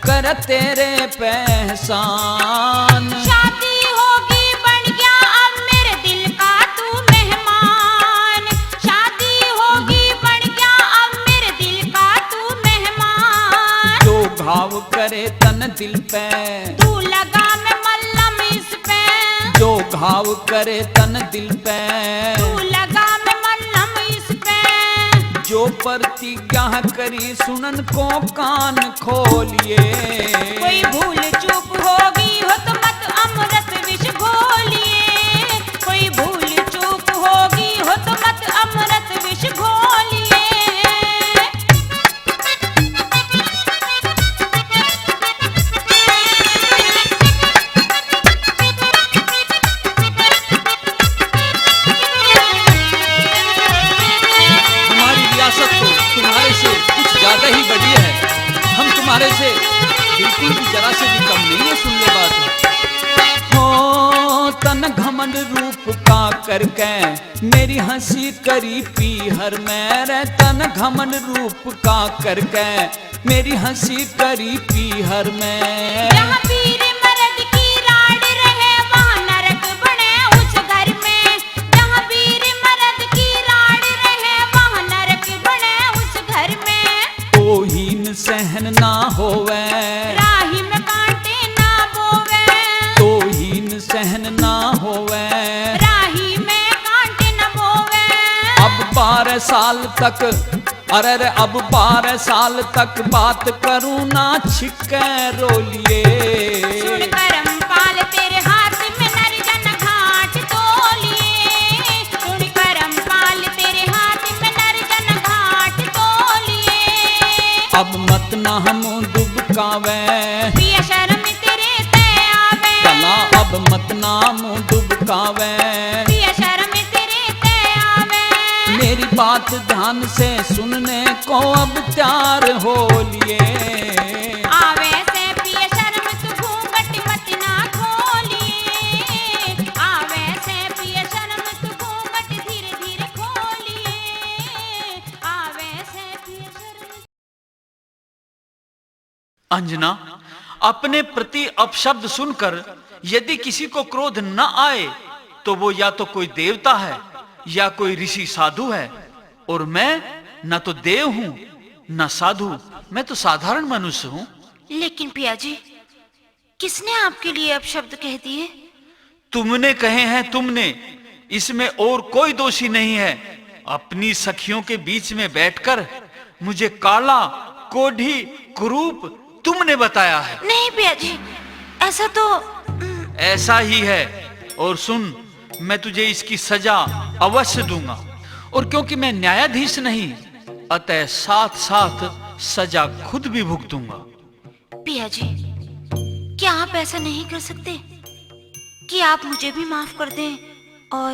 कर तेरे पे एहसान। शादी होगी बन गया अब मेरे दिल का तू मेहमान। शादी होगी बन गया अब मेरे दिल का तू मेहमान। जो घाव करे तन दिल पे। तू लगा मैं मल्लम इस पे। जो घाव करे तन दिल पे। तू लगा मैं मल्लम इस पे। जो प्रतिज्ञा करी सुनन को कान खोलिए। कोई भूल चूक होगी हो तो मत अमृत विष घोलिए। कोई भूल चूक होगी हो तो मत अमृत विष घोलिए। हमारी रियासत तो तुम्हारे से कुछ ज्यादा ही बड़ी है। हम तुम्हारे से बिल्कुल भी जरा से भी कम नहीं है, सुन ले बात। हो तन घमंड रूप का करके मेरी हंसी करी पीहर में रे। तन घमंड रूप का करके मेरी हंसी करी पीहर में। जहाँ वीर मर्द की राड़ रहे, वहाँ नरक बने उस घर में। जहाँ वीर मर्द की राड़ रहे, वहाँ नरक बने उस घर में। तौहीन सहन ना होवे। राही में कांटे ना बोवे। तौहीन सहन ना साल तक, अरे रे, अब बारह साल तक बात करूं ना छिक्के रोलिए। सुन करमपाल, तेरे हाथ में नरजन घाट तोलिए। सुन करमपाल, तेरे हाथ में नरजन घाट तोलिए। अब मत ना हम दुबकावे। पिया शर्म तेरे ते आवे। चला अब मत ना मुंह दुबकावे। पिया शर्म तेरे ते आवे। मेरी बात ध्यान से सुनने को अब तैयार हो लिए। आवे से पिया शर्म तू घूंघट मत ना खोलिए। आवे से पिया शर्म तू घूंघट धीरे धीरे खोलिए। आवे से पिया शर्म। अंजना, अपने प्रति अपशब्द सुनकर यदि किसी को क्रोध न आए, तो वो या तो कोई देवता है, या कोई ऋषि साधु है। और मैं न तो देव हूँ, न साधु, मैं तो साधारण मनुष्य हूँ। लेकिन पिया जी, किसने आपके लिए अपशब्द कह दिए? तुमने कहे हैं, तुमने, इसमें और कोई दोषी नहीं है। अपनी सखियों के बीच में बैठकर मुझे काला, कोढ़ी, कुरूप तुमने बताया है। नहीं पिया जी, ऐसा तो, उम, ऐसा ही है। और सुन, मैं तुझे इसकी सजा अवश्य दूंगा, और क्योंकि मैं न्यायाधीश नहीं, अतः साथ-साथ सजा खुद भी भुगतूंगा। पिया जी, क्या आप ऐसा नहीं कर सकते कि आप मुझे भी माफ कर दें और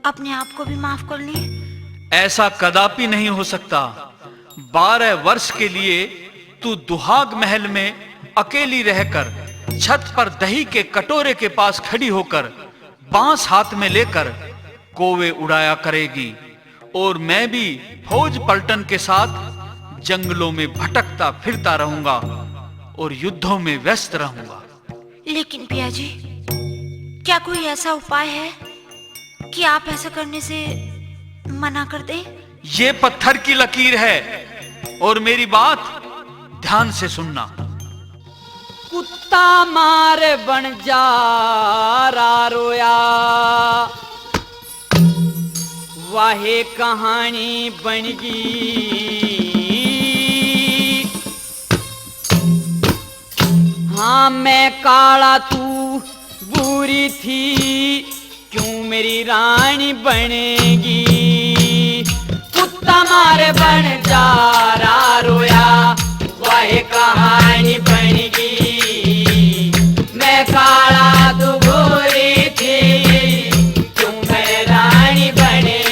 अपने आप को भी माफ कर लें? ऐसा कदापि नहीं हो सकता। बारह वर्ष के लिए तू दुहाग महल में अकेली रहकर छत पर दही के कटोरे के पास खड़ी होकर बांस हाथ में लेकर कोवे उड़ाया करेगी। और मैं भी फौज पलटन के साथ जंगलों में भटकता फिरता रहूंगा और युद्धों में व्यस्त रहूंगा। लेकिन पिया जी, क्या कोई ऐसा उपाय है कि आप ऐसा करने से मना कर दें? ये पत्थर की लकीर है और मेरी बात ध्यान से सुनना। कुत्ता मार बन जा रा रोया, वाहे कहानी बन गई। हाँ, मैं काला, तू भूरी थी, क्यों मेरी रानी बनेगी? कुत्ता मार बन जा रा रोया, वाहे कहानी बनेगी। मैं काला, तू भूरी थी, क्यों मेरी रानी बनेगी?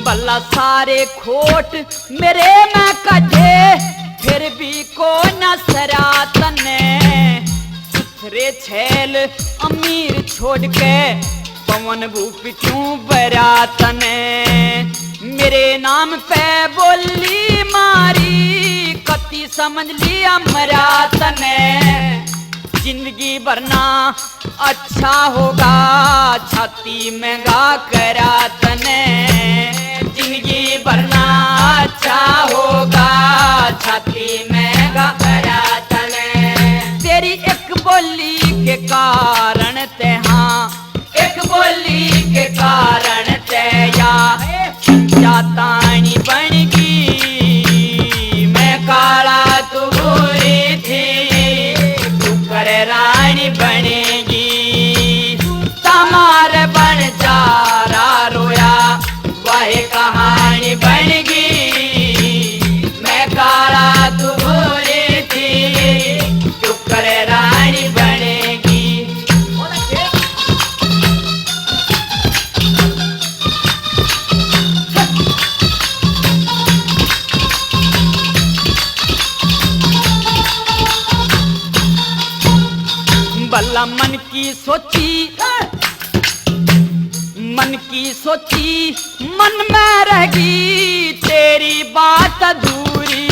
भला सारे खोट मेरे में कढे, फिर भी को न सरा तन्ने। सुथरे छैल अमीर छोड़ के पवन भूप क्यों बरा तने? मेरे नाम पे बोली मारी, कती समझ लिया मरा तने। जिंदगी भर ना अच्छा होगा, छाती में घा करा तने। जिंदगी भर ना अच्छा होगा, छाती में घा करा तने। तेरी एक बोली के कारण ते, हाँ, एक बोली के कारण ते या जातानी बन गई। मैं काला, तू भूरी थी, तू कर रानी बनेगी। तमार बन जा रा रोया, वह कहानी बन गई। मैं काला, तू भूरी थी, तू कर रानी बनेगी। भला मन की सोची, मन की सोची मन में रहगी तेरी बात अधूरी।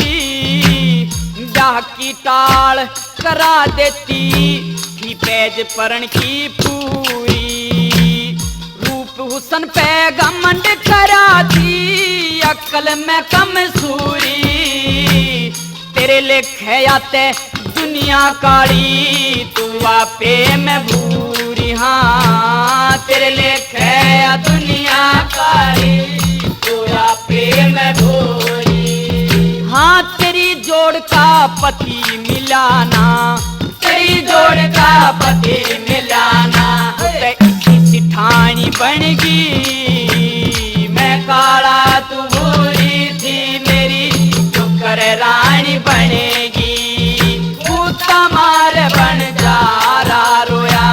ब्याह की टाल करा देती थी पैज परण की पूरी। रूप हुसन पे घमंड करा दी, अकल में कमजोरी। तेरे लेखे आते दुनिया काली, तू आपे में भूरी। हाँ, तेरे लेखे आ दुनिया काली, तू आपे में भूरी। हाँ, तेरी जोड़ का पति मिलाना, तेरी जोड़ का पति मिलाना, ते इसी सिठानी बनेगी। मैं काला तू भूरी थी मेरी, शुक्र रानी बनेगी। भूता मार बन जा रा रोया,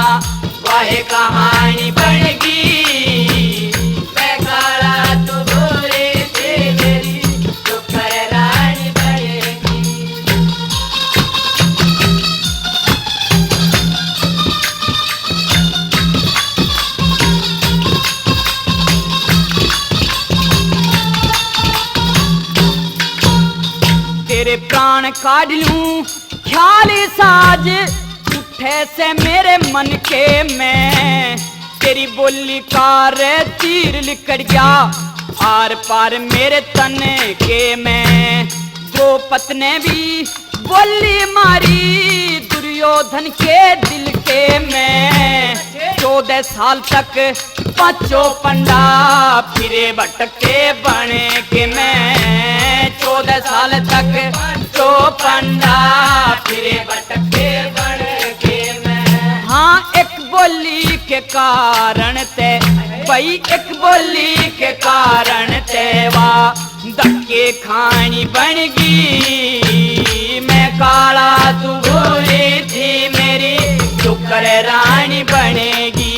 वाह कहानी बनेगी। मैं काला तू भूरी थी मेरी, शुक्र रानी बनेगी। तेरे प्राण काढ़ लूं ख्याल साज, उठे से मेरे मन के में। तेरी बोली का रे तीर लिकड़ गया, आर पार मेरे तन के में। द्रौपद ने भी बोली मारी दुर्योधन के दिल के में। चौदह साल तक पांचों पंडा फिरे भटकते बन के में। चौदह साल तक पांचों पंडा फिरे भटकते बन के में। हाँ, एक बोली के कारण ते, भाई, एक बोली के कारण ते वा धक्के खानी बनेगी। मैं काला तू भूरी थी मेरी, शुक्र रानी बनेगी।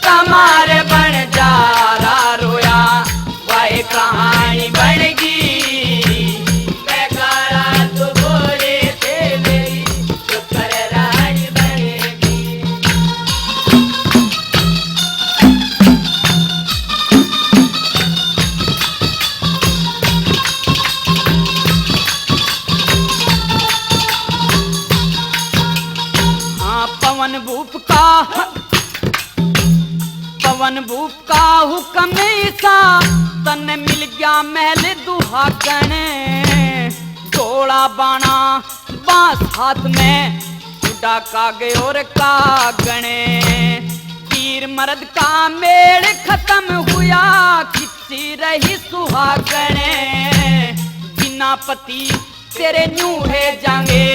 तमार बन जा रा रोया, वाह कहानी बनेगी। मैं काला तू भूरी थी मेरी, शुक्र रानी बनेगी। हाँ, पवन भूप का, पवन भूप का हुक्म ऐसा, तन्ने मिल गया महल दुहागण। डोला बाणा बांस हाथ में, उड़ा काग और कागण। तीर मर्द का मेल खत्म हुआ, खिंची रही सुहागण। बिना पति तेरे न्यू है जांगे,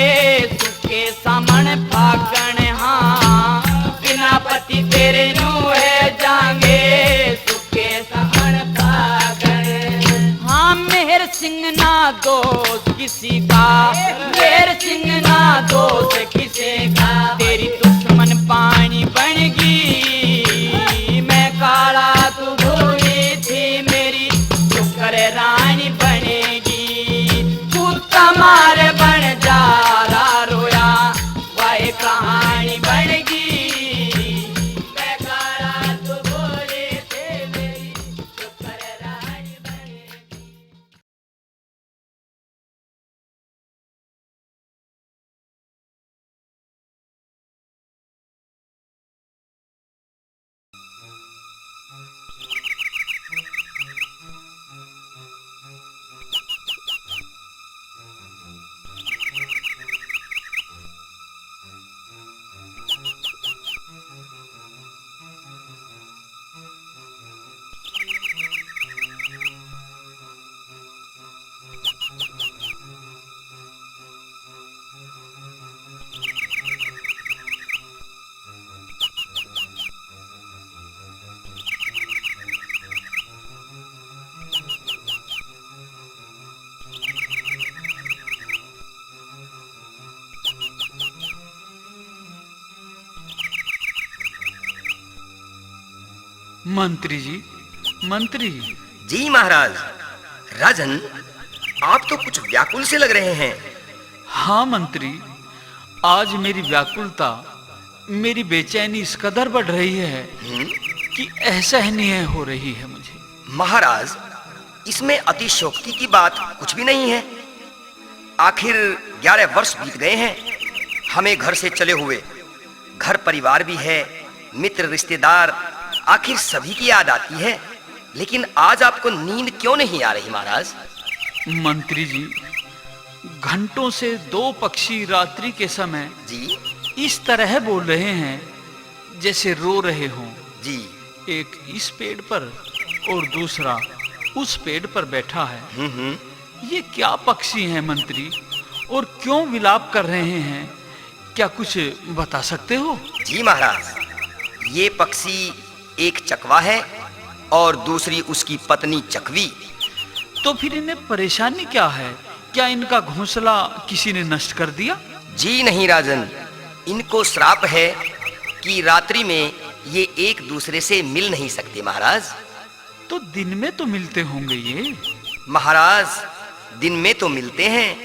सुखे सामण फागण। हाँ, बिना पति तेरे न्यू है जांगे, सुखे सामण फागण। हाँ, मेहर सिंह ना दोष किसी का, मेहर सिंह ना दोष किसी का। तेरी दुश्मन पानी बनेगी, मैं काला तू भूरी थी मेरी, शुक्र रानी बनेगी। तू तमार बन जा रा रोया, वाह कहानी बनेगी। मैं काला तू भूरी थी मेरी, शुक्र रानी बनेगी। मंत्री जी, मंत्री। जी महाराज। राजन, आप तो कुछ व्याकुल से लग रहे हैं। हाँ मंत्री, आज मेरी व्याकुलता, मेरी बेचैनी इस कदर बढ़ रही है हम्म? कि असहनीय हो रही है मुझे। महाराज, इसमें अतिशयोक्ति की बात कुछ भी नहीं है। आखिर ग्यारह वर्ष बीत गए हैं हमें घर से चले हुए। घर परिवार भी है, मित्र रिश्तेदार, आखिर सभी की याद आती है, लेकिन आज आपको नींद क्यों नहीं आ रही महाराज? मंत्री जी, घंटों से दो पक्षी रात्रि के समय जी। इस तरह बोल रहे हैं जैसे रो रहे हों। जी। एक इस पेड़ पर और दूसरा उस पेड़ पर बैठा है। हम्म, हम्म। ये क्या पक्षी हैं मंत्री, और क्यों विलाप कर रहे हैं? क्या कुछ बता सकते हो? जी महाराज, ये पक्षी एक चकवा है और दूसरी उसकी पत्नी चकवी। तो फिर इन्हें परेशानी क्या है? क्या इनका घोंसला किसी ने नष्ट कर दिया? जी नहीं राजन, इनको श्राप है कि रात्रि में ये एक दूसरे से मिल नहीं सकते महाराज। तो दिन में तो मिलते होंगे ये? महाराज, दिन में तो मिलते हैं,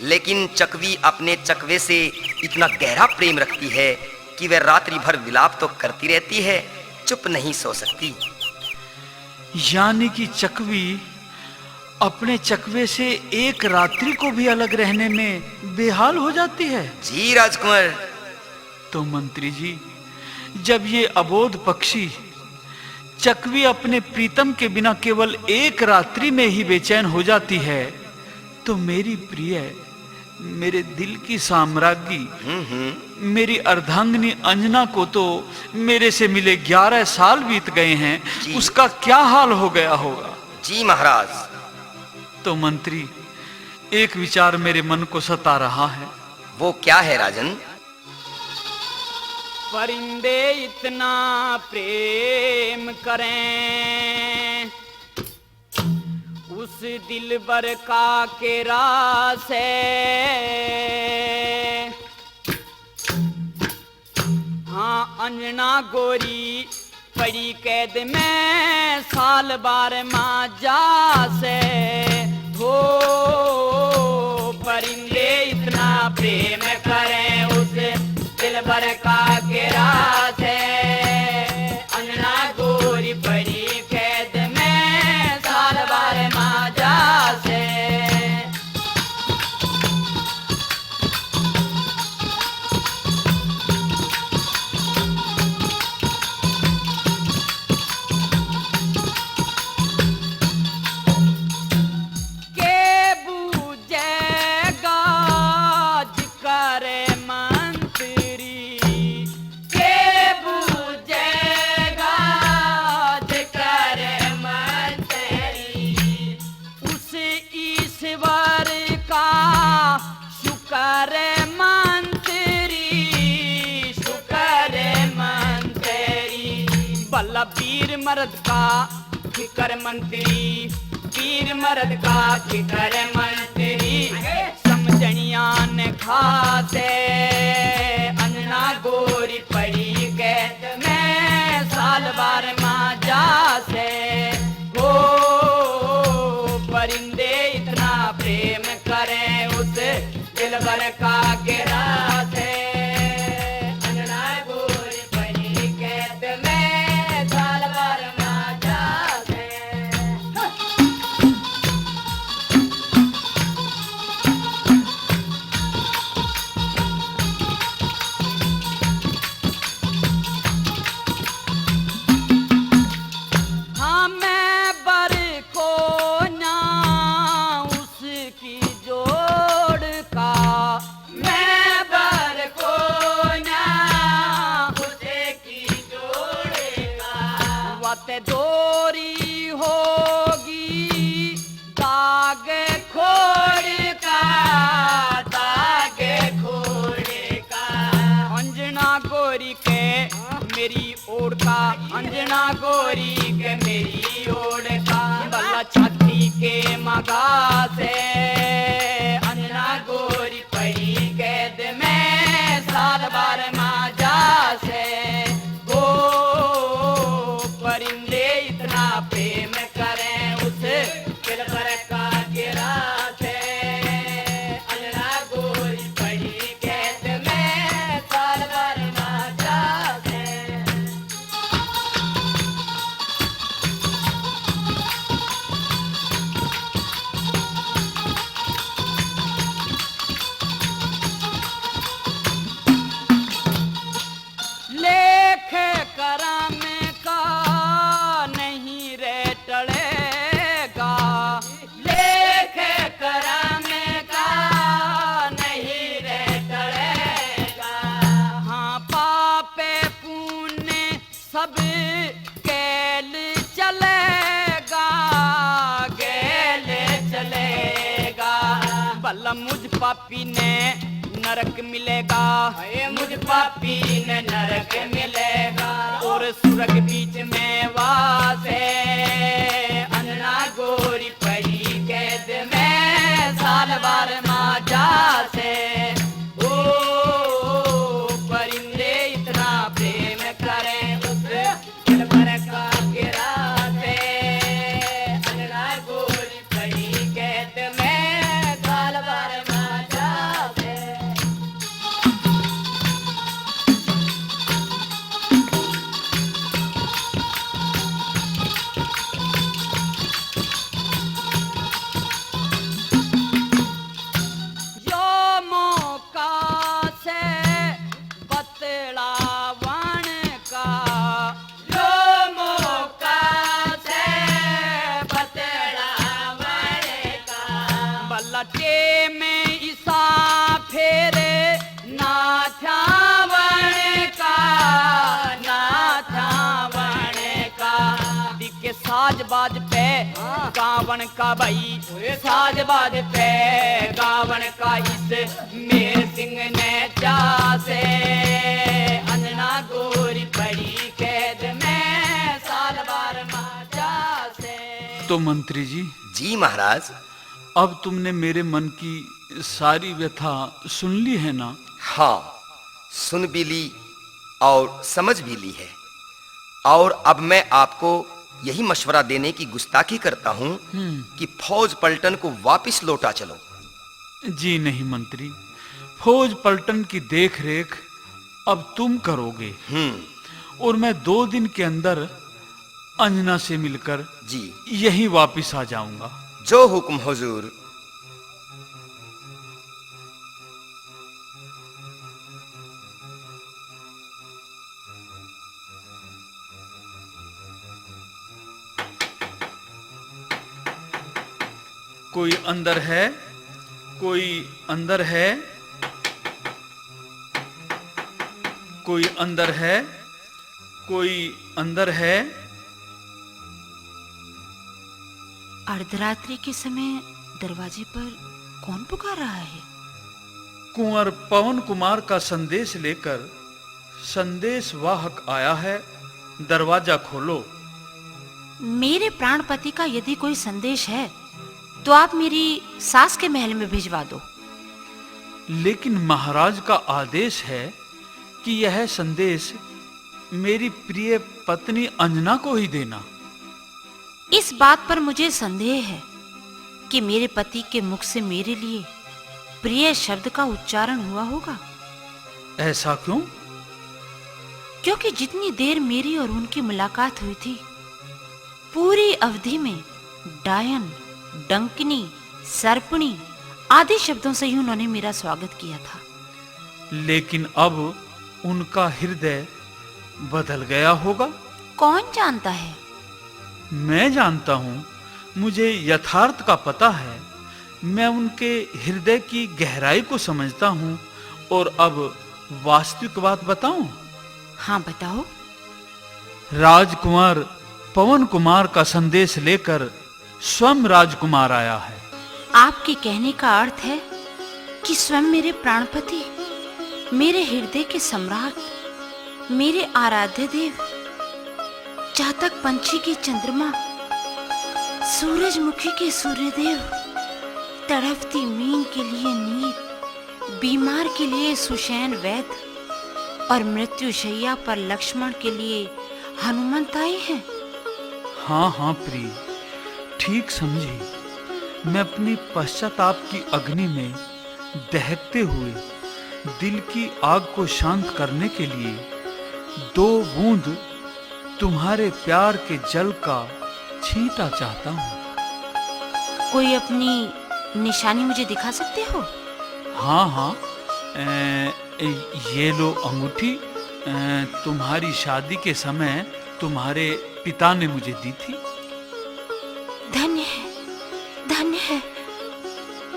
लेकिन चकवी अपने चकवे से इतना गहरा प्रेम रखती है कि वह रात्रि भर विलाप तो करती रहती है, चुप नहीं सो सकती। यानी कि चकवी अपने चकवे से एक रात्रि को भी अलग रहने में बेहाल हो जाती है? जी राजकुंवर। तो मंत्री जी, जब ये अबोध पक्षी चकवी अपने प्रीतम के बिना केवल एक रात्रि में ही बेचैन हो जाती है, तो मेरी प्रिय, मेरे दिल की साम्राज्ञी, हम्म, हम्म। मेरी अर्धांगिनी अंजना को तो मेरे से मिले ग्यारह साल बीत गए हैं, जी। उसका क्या हाल हो गया होगा? जी महाराज। तो मंत्री, एक विचार मेरे मन को सता रहा है। वो क्या है राजन? परिंदे इतना प्रेम करें उस दिलबर का केरा से। हाँ, अंजना गोरी पड़ी कैद में साल बार माजा से। हो परिंदे इतना प्रेम करें उस दिलबर का केरा से। अंजना गोरी पड़ी कैद में साल बार माजा से। के बूझेगा जिकर मंत्री, के बूझेगा जिकर मंत्री। उस ईश्वर का शुक्र मंत्री, शुक्र मंत्री। भला वीर मर्द का फिकर मंत्री, वीर मर्द का फिकर मंत्री। समझनिया ने खासे अंजना गोरी पड़ी कैद में साल बार माजा से। हो परिंदे इतना प्रेम करें उस दिलबर का केरा से। अंजना गोरी पड़ी कैद में साल बार माजा से। हाँ, मैं बर को ना उसकी जोड़ का, मैं बर को ना उसकी जोड़ का। वत दोरी होगी दाग खोड़ का, दाग खोड़ का। अंजना गोरी के मेरी ओढ़ का, अंजना गोरी के मेरी ओढ़ का। भला छाती के मगा से अंजना गोरी पड़ी कैद में साल बार माजा से। ओ परिंदे इतना प्रेम करें उस दिलबर का केरा से। अंजना गोरी पड़ी कैद में साल बार माजा से। अब गैल चलेगा, गैल चलेगा। भला मुझ पापी ने नरक मिलेगा, हाय मुझ पापी ने नरक मिलेगा। और सुरग बीच में वासे, अंजना गोरी पड़ी कैद में, साल भर मा जासे। ओ परिंदे इतना प्रेम करें उस दिलबर का गिरा से। अंजना गोरी पड़ी कैद में, साल भर मा जासे। यो मौका से बतलावण का, यो मौका से बतलावण का। भला टेम इसा फेर ना थावण का, ना थावण का। दिखे साज बाज पे हाँ। गावण का भाई, ओए। साज बाज पे गावण का इस मेर सिंह ने चासे। अंजना गोरी पड़ी कैद में, साल भर मा जासे। तो मंत्री जी। जी महाराज। अब तुमने मेरे मन की सारी व्यथा सुन ली है ना? हाँ, सुन भी ली और समझ भी ली है। और अब मैं आपको यही मशवरा देने की गुस्ताखी करता हूँ हम्म। कि फौज पलटन को वापस लौटा चलो। जी नहीं मंत्री, फौज पलटन की देख रेख अब तुम करोगे। हम्म। और मैं दो दिन के अंदर अंजना से मिलकर जी। यहीं वापस आ जाऊंगा। जो हुक्म हुजूर। कोई अंदर है? कोई अंदर है? कोई अंदर है? कोई अंदर है? अर्धरात्रि के समय दरवाजे पर कौन पुकार रहा है? कुंवर पवन कुमार का संदेश लेकर संदेशवाहक आया है, दरवाजा खोलो। मेरे प्राणपति का यदि कोई संदेश है, तो आप मेरी सास के महल में भिजवा दो। लेकिन महाराज का आदेश है कि यह संदेश मेरी प्रिय पत्नी अंजना को ही देना। इस बात पर मुझे संदेह है कि मेरे पति के मुख से मेरे लिए प्रिय शब्द का उच्चारण हुआ होगा। ऐसा क्यों? क्योंकि जितनी देर मेरी और उनकी मुलाकात हुई थी, पूरी अवधि में डायन, डंकनी, सर्पणी आदि शब्दों से ही उन्होंने मेरा स्वागत किया था। लेकिन अब उनका हृदय बदल गया होगा। कौन जानता है? मैं जानता हूँ, मुझे यथार्थ का पता है। मैं उनके हृदय की गहराई को समझता हूँ। और अब वास्तविक बात बताऊं? हाँ, बताओ। राजकुमार पवन कुमार का संदेश लेकर स्वयं राजकुमार आया है। आपके कहने का अर्थ है कि स्वयं मेरे प्राणपति, मेरे हृदय के सम्राट, मेरे आराध्य देव, चातक पंछी के चंद्रमा, सूरजमुखी के सूर्यदेव, तड़फती मीन के लिए नीर, बीमार के लिए सुषैण वैद्य और मृत्युशैया पर लक्ष्मण के लिए हनुमंत आए हैं। हाँ, हाँ प्रिय, ठीक समझी। मैं अपनी पश्चाताप की अग्नि में दहकते हुए दिल की आग को शांत करने के लिए दो बूंद तुम्हारे प्यार के जल का छींटा चाहता हूँ। कोई अपनी निशानी मुझे दिखा सकते हो? हाँ, हाँ। ए, ए, ये लो अंगूठी। ए, तुम्हारी शादी के समय तुम्हारे पिता ने मुझे दी थी। धन्य है, धन्य है।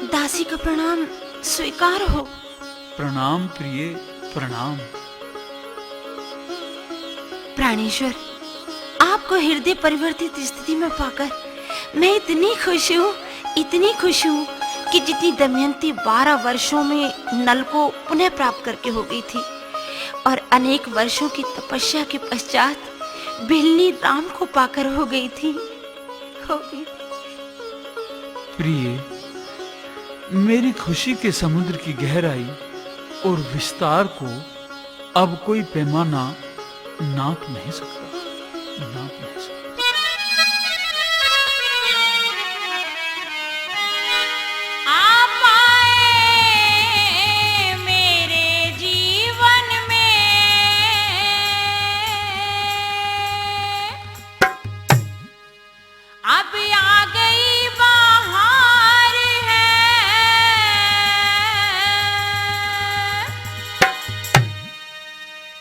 दासी का प्रणाम स्वीकार हो। प्रणाम प्रिय, प्रणाम। प्राणेश्वर, आपको हृदय परिवर्तित स्थिति में पाकर मैं इतनी खुश हूँ, इतनी खुश हूँ कि जितनी दमयंती बारह वर्षों में नल को पुनः प्राप्त करके हो गई थी और अनेक वर्षों की तपस्या के पश्चात बिल्ली राम को पाकर हो गई थी, हो गई थी। प्रिय, मेरी खुशी के समुद्र की गहराई और विस्तार को अब कोई पैमाना नाप नहीं सकता, नाप नहीं सकता। आप आए मेरे जीवन में, अब आ गई बहार है।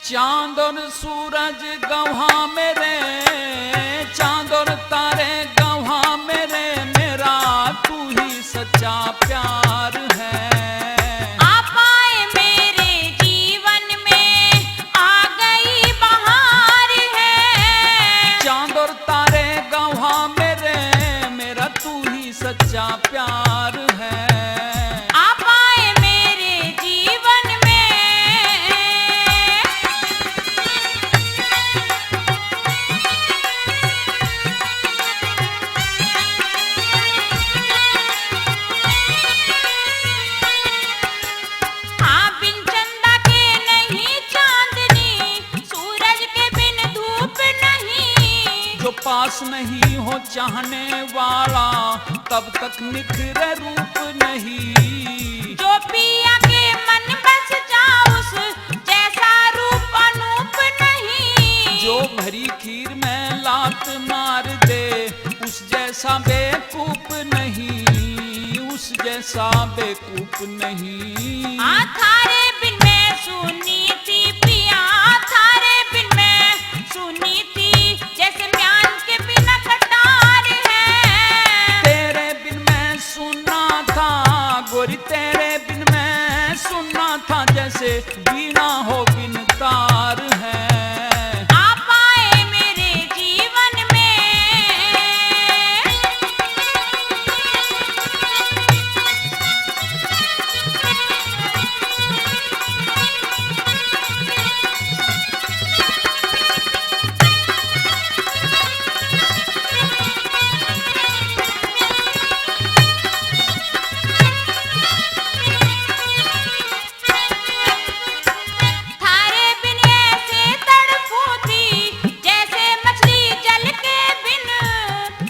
चांद और सूरज गवाह मेरे, चांद और तारे गवाह मेरे, मेरा तू ही सच्चा प्यार है। आप आए मेरे जीवन में, आ गई बहार है। चांद और तारे गवाह मेरे, मेरा तू ही सच्चा प्यार है। आप आए मेरे जीवन में। हाँ, बिन चंदा के नहीं चांदनी, सूरज के बिन धूप नहीं। जो पास नहीं हो चाहने वाला, तब तक निखरे रूप नहीं। जो पिया के मन बस जा, उस जैसा रूप अनूप नहीं। जो भरी खीर में लात मार दे, उस जैसा बेवकूफ नहीं, उस जैसा बेवकूफ नहीं। हाँ, थारे बिन मैं सुनी थी पिया, थारे बिन मैं सुनी थी, जैसे म्यान के बिना कटार है। तेरे बिन मैं सुना था गोरी, तेरे बिन मैं सुना था, जैसे वीणा हो बिन तार है। आप आए मेरे जीवन में। थारे बिन ऐसे तड़पूं थी, जैसे मछली जल के बिन।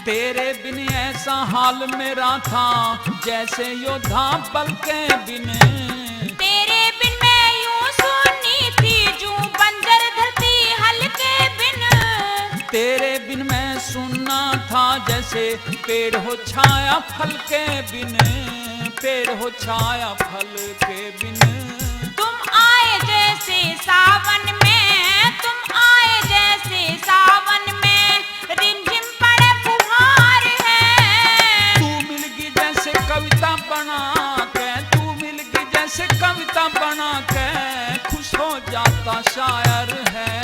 तेरे बिन ऐसा हाल मेरा था, जैसे योद्धा बल के बिन। तेरे बिन मैं यूं सुनी थी, जूं बंजर धरती हल के बिन। तेरे बिन मैं सुनना था, जैसे पेड़ हो छाया फल के बिन, पेड़ हो छाया फल के बिन। तुम आए जैसे सावन में, तुम आए जैसे सावन में, रिमझिम पड़े फुहार है। तू मिलगी जैसे कविता बना के, तू मिलगी जैसे कविता बना के, खुश हो जाता शायर है।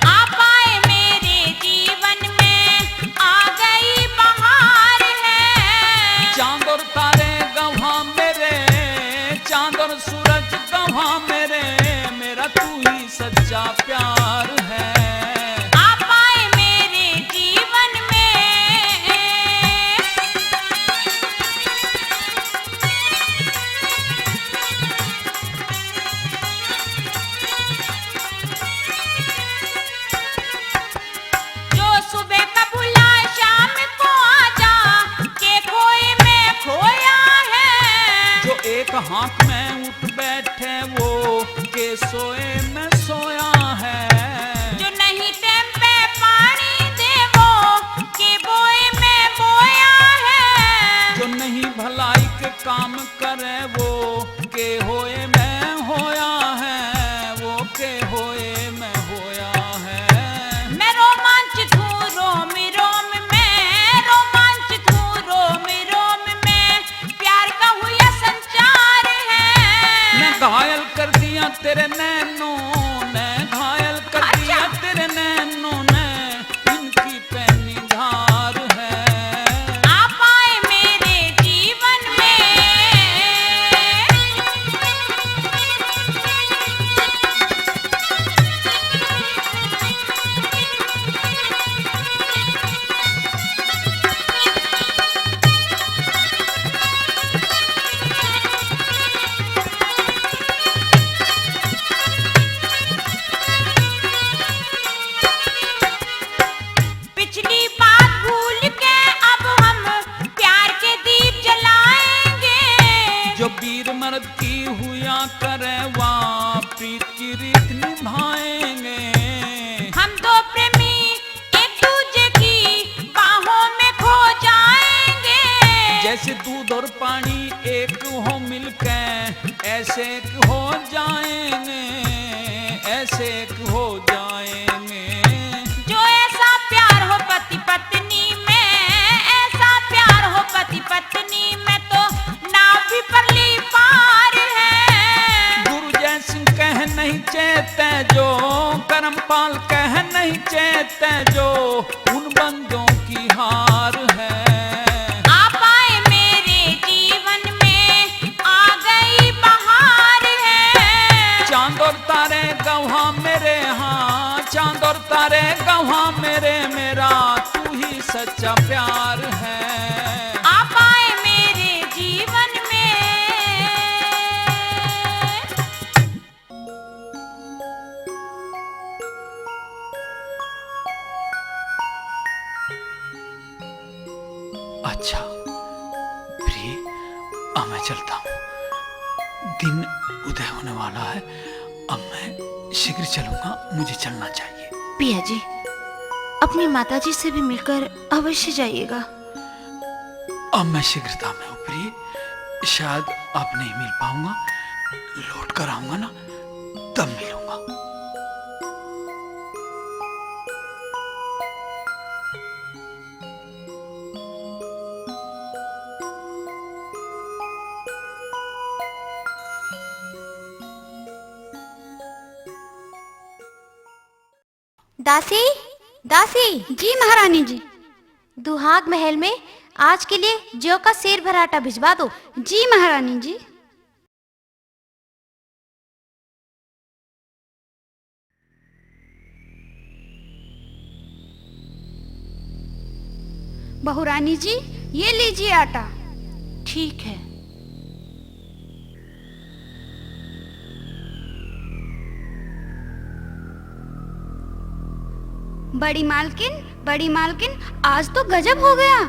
आप आए मेरे जीवन में, आ गई बहार है। चांद और तारे गवाह मेरे, चांद और सूरज गवाह मेरे, मेरा तू ही सच्चा प्यार है। आप आए मेरे जीवन में। जो सुबह का भुला शाम को आजा, के खोए में खोया है। जो एक हाँक में उठ बैठे वो के सोए में सोया है। जो नहीं टेम पे पानी दे वो के बोए में बोया है। जो नहीं भलाई के काम करे वो के होए में होया है, वो के होए में होया है। मैं रोमांचित हूँ रोम रोम में, रोमांचित हूँ रोम रोम में, प्यार का हुआ संचार है। मैं घायल कर दिया तेरे नैनों ने, हम दो प्रेमी एक दूजे की बाहों में खो जाएंगे। जैसे दूध और पानी एक हो मिलके, ऐसे एक हो जाएंगे, ऐसे एक हो जाएंगे। जो ऐसा प्यार हो पति पत्नी में, ऐसा प्यार हो पति पत्नी में, तो नाव भी परली पार है। गुरु जय सिंह कह नहीं चेते जो, करमपाल कह नहीं चेते जो, उन बंदों की हार है। आप आए मेरे जीवन में, आ गई बहार है। चांद और तारे गवाह मेरे, हाँ, चांद और तारे गवाह मेरे, मेरा तू ही सच्चा प्यार है। आप आए मेरे जीवन में। अच्छा प्रिय, अब मैं चलता हूँ, दिन उदय होने वाला है। अब मैं शीघ्र चलूंगा, मुझे चलना चाहिए। पिया जी, अपनी माताजी से भी मिलकर अवश्य जाइएगा। अब मैं शीघ्रता में हूँ प्रिय, शायद अब नहीं मिल पाऊंगा, लौट कर आऊंगा ना, तब मिलूंगा। दासी, दासी। जी महारानी जी। दुहाग महल में आज के लिए जौ का सेर भर आटा भिजवा दो। जी महारानी जी। बहुरानी जी, ये लीजिए आटा। ठीक है। बड़ी मालकिन, बड़ी मालकिन, आज तो गजब हो गया।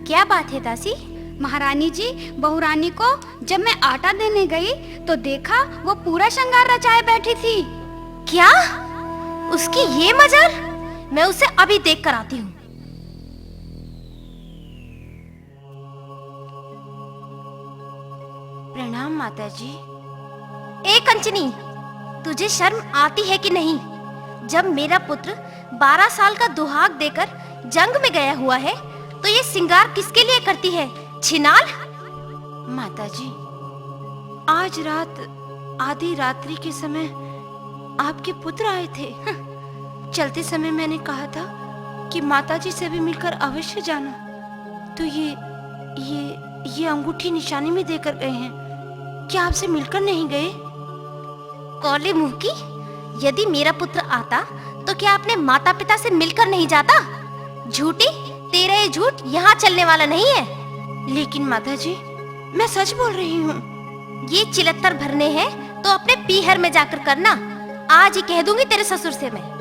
क्या बात है दासी? महारानी जी, बहुरानी को जब मैं आटा देने गई तो देखा वो पूरा श्रृंगार रचाए बैठी थी। क्या? उसकी ये मजल? मैं उसे अभी देख कर आती हूँ। प्रणाम माता जी। ए कंचनी, तुझे शर्म आती है कि नहीं? जब मेरा पुत्र बारह साल का दुहाग देकर जंग में गया हुआ है, तो ये सिंगार किसके लिए करती है, छिनाल? माता जी, आज रात आधी रात्रि के समय आपके पुत्र आए थे। चलते समय मैंने कहा था कि माता जी से भी मिलकर अवश्य जाना, तो ये, ये, ये अंगूठी निशानी में देकर गए हैं। क्या आपसे मिलकर नहीं गए? कौले मुंह की, यदि मेरा पुत्र आता तो क्या अपने माता पिता से मिलकर नहीं जाता? झूठी, तेरा ये झूठ यहाँ चलने वाला नहीं है। लेकिन माता जी, मैं सच बोल रही हूँ। ये चिलत्तर भरने हैं तो अपने पीहर में जाकर करना। आज ही कह दूंगी तेरे ससुर से मैं।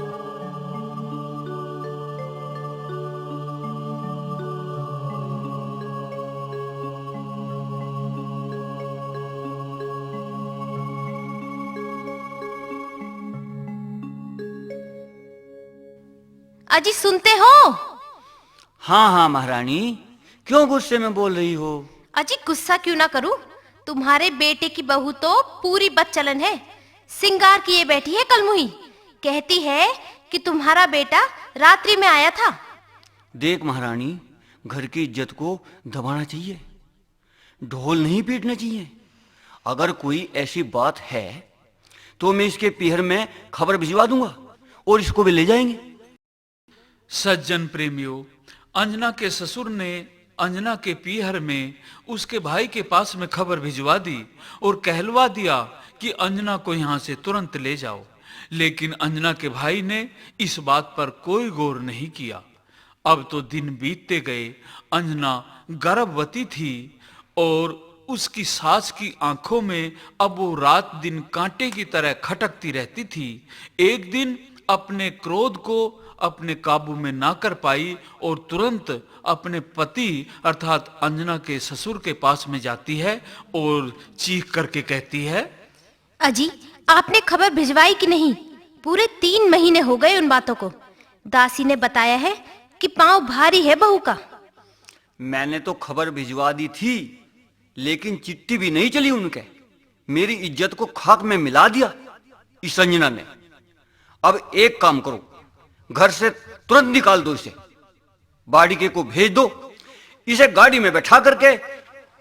अजी सुनते हो? हाँ, हाँ महारानी, क्यों गुस्से में बोल रही हो? अजी गुस्सा क्यों ना करूं, तुम्हारे बेटे की बहू तो पूरी बदचलन है, सिंगार किए बैठी है कलमुही, कहती है कि तुम्हारा बेटा रात्रि में आया था। देख महारानी, घर की इज्जत को दबाना चाहिए, ढोल नहीं पीटना चाहिए। अगर कोई ऐसी बात है तो मैं इसके पीहर में खबर भिजवा दूंगा और इसको भी ले जाएंगे। सज्जन प्रेमियों, अंजना के ससुर ने अंजना के पीहर में उसके भाई के पास में खबर भिजवा दी और कहलवा दिया कि अंजना को यहाँ से तुरंत ले जाओ। लेकिन अंजना के भाई ने इस बात पर कोई गौर नहीं किया। अब तो दिन बीतते गए। अंजना गर्भवती थी और उसकी सास की आंखों में अब वो रात दिन कांटे की तरह खटकती रहती थी। एक दिन अपने क्रोध को अपने काबू में ना कर पाई और तुरंत अपने पति अर्थात अंजना के ससुर के पास में जाती है और चीख करके कहती है, अजी, आपने खबर भिजवाई कि नहीं? पूरे तीन महीने हो गए उन बातों को। दासी ने बताया है कि पांव भारी है बहू का। मैंने तो खबर भिजवा दी थी, लेकिन चिट्ठी भी नहीं चली उनके। मेरी इज्जत को खाक में मिला दिया इस अंजना ने। अब एक काम करो, घर से तुरंत निकाल दो इसे, बाड़ीके को भेज दो। इसे गाड़ी में बैठा करके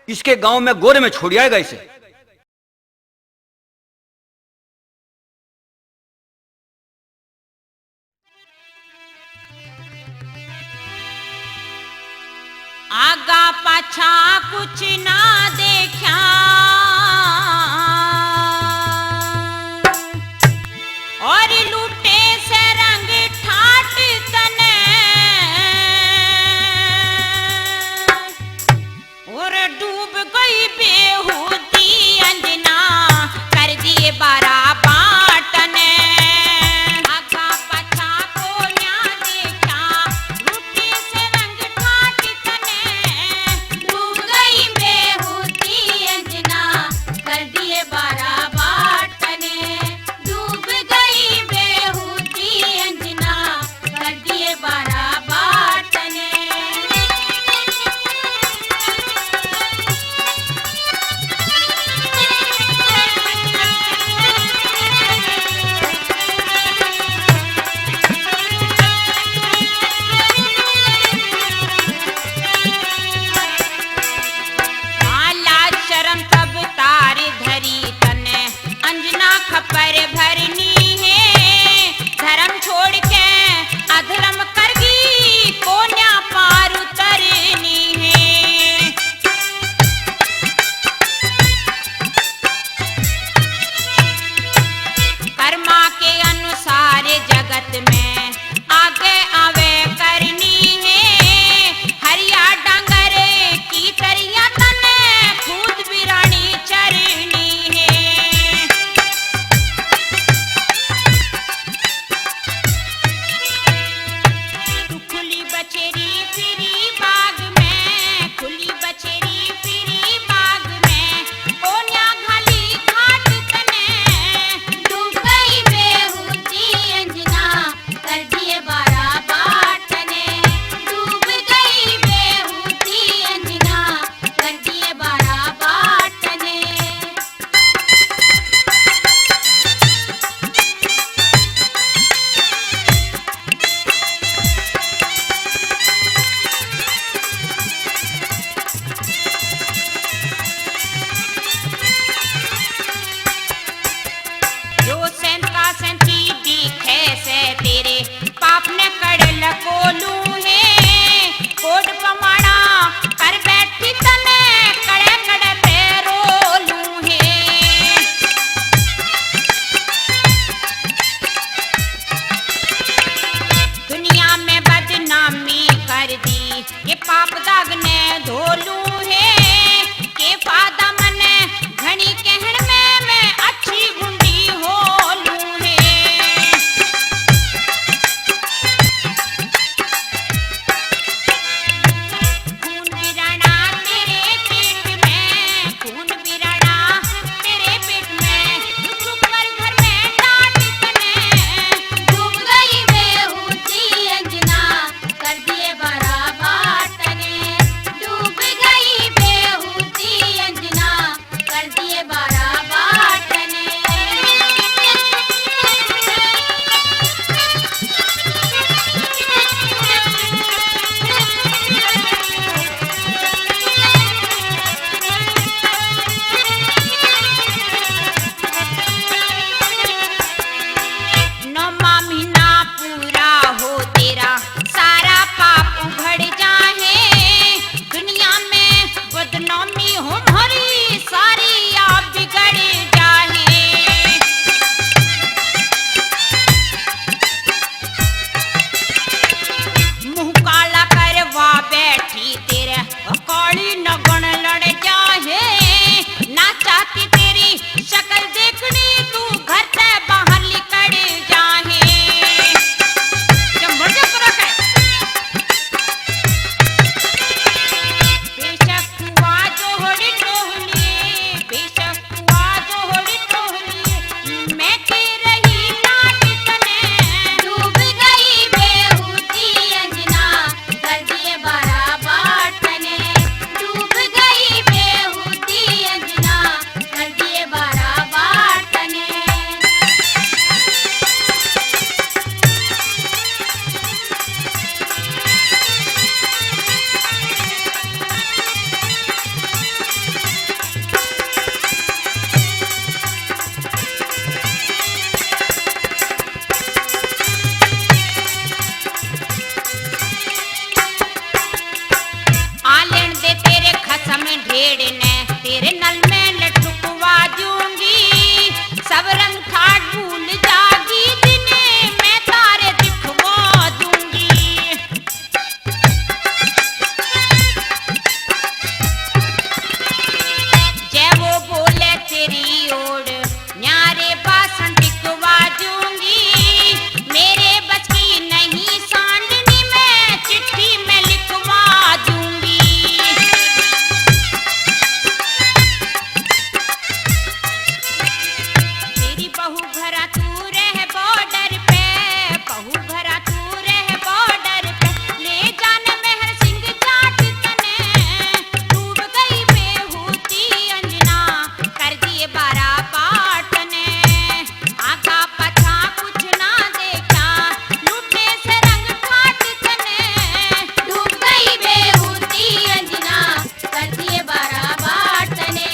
इसके गांव में गोरे में छोड़ आएगा इसे। आगा पाछा कुछ ना देख्या, और लूटे से रंग ठाट तने, और डूब गई बेहूदी अंजना, कर दिए बारा बाटने। आगा पाछा को न्या देखा, लूटे से रंग ठाट तने, डूब गई बेहूदी अंजना, कर दिए बारा बाटने। डूब गई बेहूदी अंजना, कर दिए बारा बाटने। हाँ, लाज शर्म सब तार धरी तने, अंजना खपर भरनी है। धर्म छोड़ के अधर्म करगी, कोन्या पार उतरनी है। कर्मा के अनुसार जगत में आगे आवे करनी है। हरिया डांगर की तरिया तने खुद बिरानी चरनी है। तू खुली बचेरी फिरी बाग में, खुली बचेरी फिरी बाग में, कोन्या घाली घाट तने। डूब गई बेहूदी अंजना, कर दिए बारा बाटने। डूब गई बेहूदी अंजना, कर दिए बारा बाटने। जो सैंता सैंती दिखे से तेरे, पाप ने कड़े लको लूं है। कोड पमाड़ा कर बैठी तने, कड़े कड़े ते रो लूं है। दुनिया में बदनामी कर दी, ये पाप दाग ने धो लूं है। के फायदा मने घणी कहण में, मैं अच्छी गुंडी हो लूं है। खून बिराना तेरे पेट में, खून बिराना तेरे पेट में, तू चुप कर घर में डांट तने। डूब गई बेहूदी अंजना, कर दिए बारा बाटने। डूब गई बेहूदी अंजना, ने तेरे नल में लटकवा दूंगी। सब रंग ठाट भूल जागी, दिने मैं तारे दिखवा दूंगी। जय वो बोले तेरी ओर, न्यारे बासन टिकवा दूंगी। मेरे बस की नहीं सांडनी, मैं चिट्ठी में लिखवा दूंगी। तेरी बहू घरा तू रह बॉर्डर पे, बहू घरा तू रह बॉर्डर पे, ले जान मेहर सिंह जाट तने। डूब गई बेहूती अंजना, कर दिए बारह पाट ने। आगा पाछा कुछ ना देखा, लूटे से रंग ठाट तने। डूब गई बेहूती अंजना, कर दिए बारह बाट ने।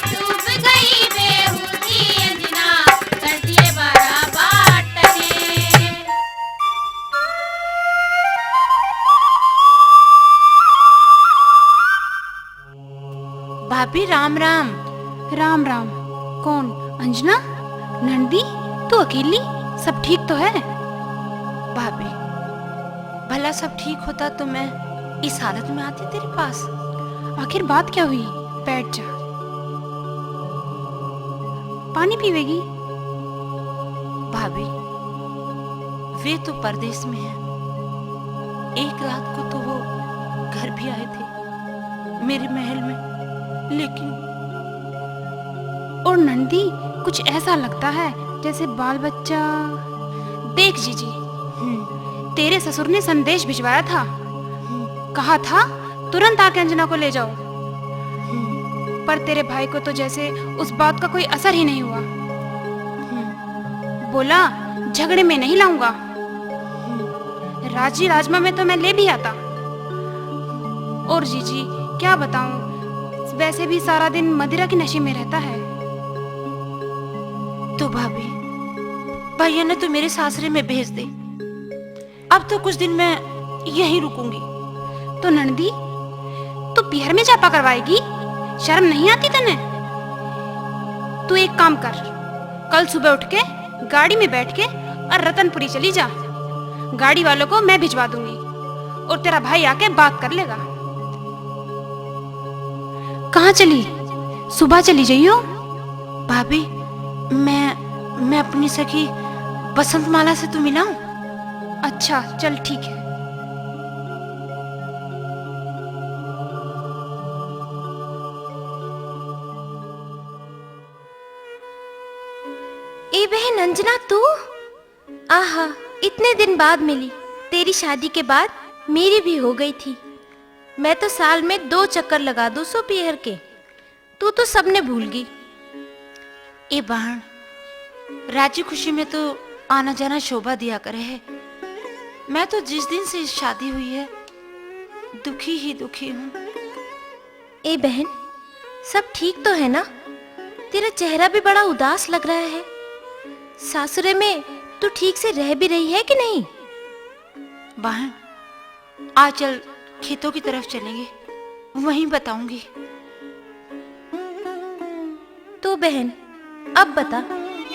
डूब गई बेहूदी अंजना, कर दिए बारह बाट ने। भाभी, राम राम। राम राम। कौन? अंजना? नंदी? तू अकेली? सब ठीक तो है? भाभी, भला सब ठीक होता तो मैं इस हालत में आती तेरे पास? आखिर बात क्या हुई? बैठ जा। पानी पीवेगी? भाभी, वे तो परदेश में हैं। एक रात को तो वो घर भी आए थे, मेरे महल में, लेकिन और नंदी, कुछ ऐसा लगता है जैसे बाल बच्चा। देख जीजी, हम्म। तेरे ससुर ने संदेश भिजवाया था, हम्म। कहा था तुरंत आके अंजना को ले जाओ, हम्म। पर तेरे भाई को तो जैसे उस बात का कोई असर ही नहीं हुआ। हम्म। बोला, झगड़े में नहीं लाऊंगा। हम्म। राजी राजमा में तो मैं ले भी आता। और जीजी, क्या बताऊं, वैसे भी सारा दिन मदिरा के नशे में रहता है। तो भाभी, भैया ने तो मेरे सासरे में भेज दे। अब तो कुछ दिन मैं यहीं रुकूंगी। तो नंदी, तू पीहर में जापा करवाएगी? शर्म नहीं आती तने? तू एक काम कर, कल सुबह उठ के गाड़ी में बैठ के और रतनपुरी चली जा। गाड़ी वालों को मैं भिजवा दूंगी और तेरा भाई आके बात कर लेगा। कहाँ चली? सुबह चली जाइयो। भाभी, मैं, मैं अपनी सखी बसंत माला से तो मिलाऊं। अच्छा, चल ठीक है। ए बहन अंजना, तू? आहा, इतने दिन बाद मिली। तेरी शादी के बाद मेरी भी हो गई थी। मैं तो साल में दो चक्कर लगा दूं सो पीहर के। तू तो सबने भूल गई। ए बहन, राजी खुशी में तो आना जाना शोभा दिया करे है। मैं तो जिस दिन से इस शादी हुई है, दुखी ही दुखी हूँ। ए बहन, सब ठीक तो है ना? तेरा चेहरा भी बड़ा उदास लग रहा है। सासुरे में तू ठीक से रह भी रही है कि नहीं? बहन, आ चल, खेतों की तरफ चलेंगे, वहीं बताऊंगी। तो बहन, अब बता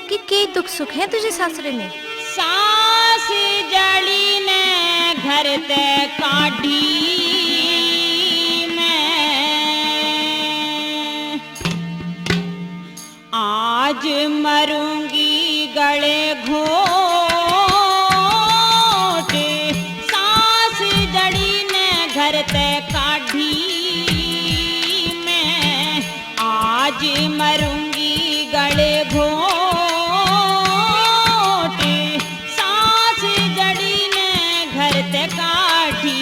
कि के दुख सुख है तुझे सासरे में? सास जड़ी ने घर ते काढ़ी मैं, आज मरूंगी गले घोट। सास जड़ी ने घर ते काढ़ी मैं, आज मरूंगी गले घोट। सास जड़ी ने घर ते काढ़ी।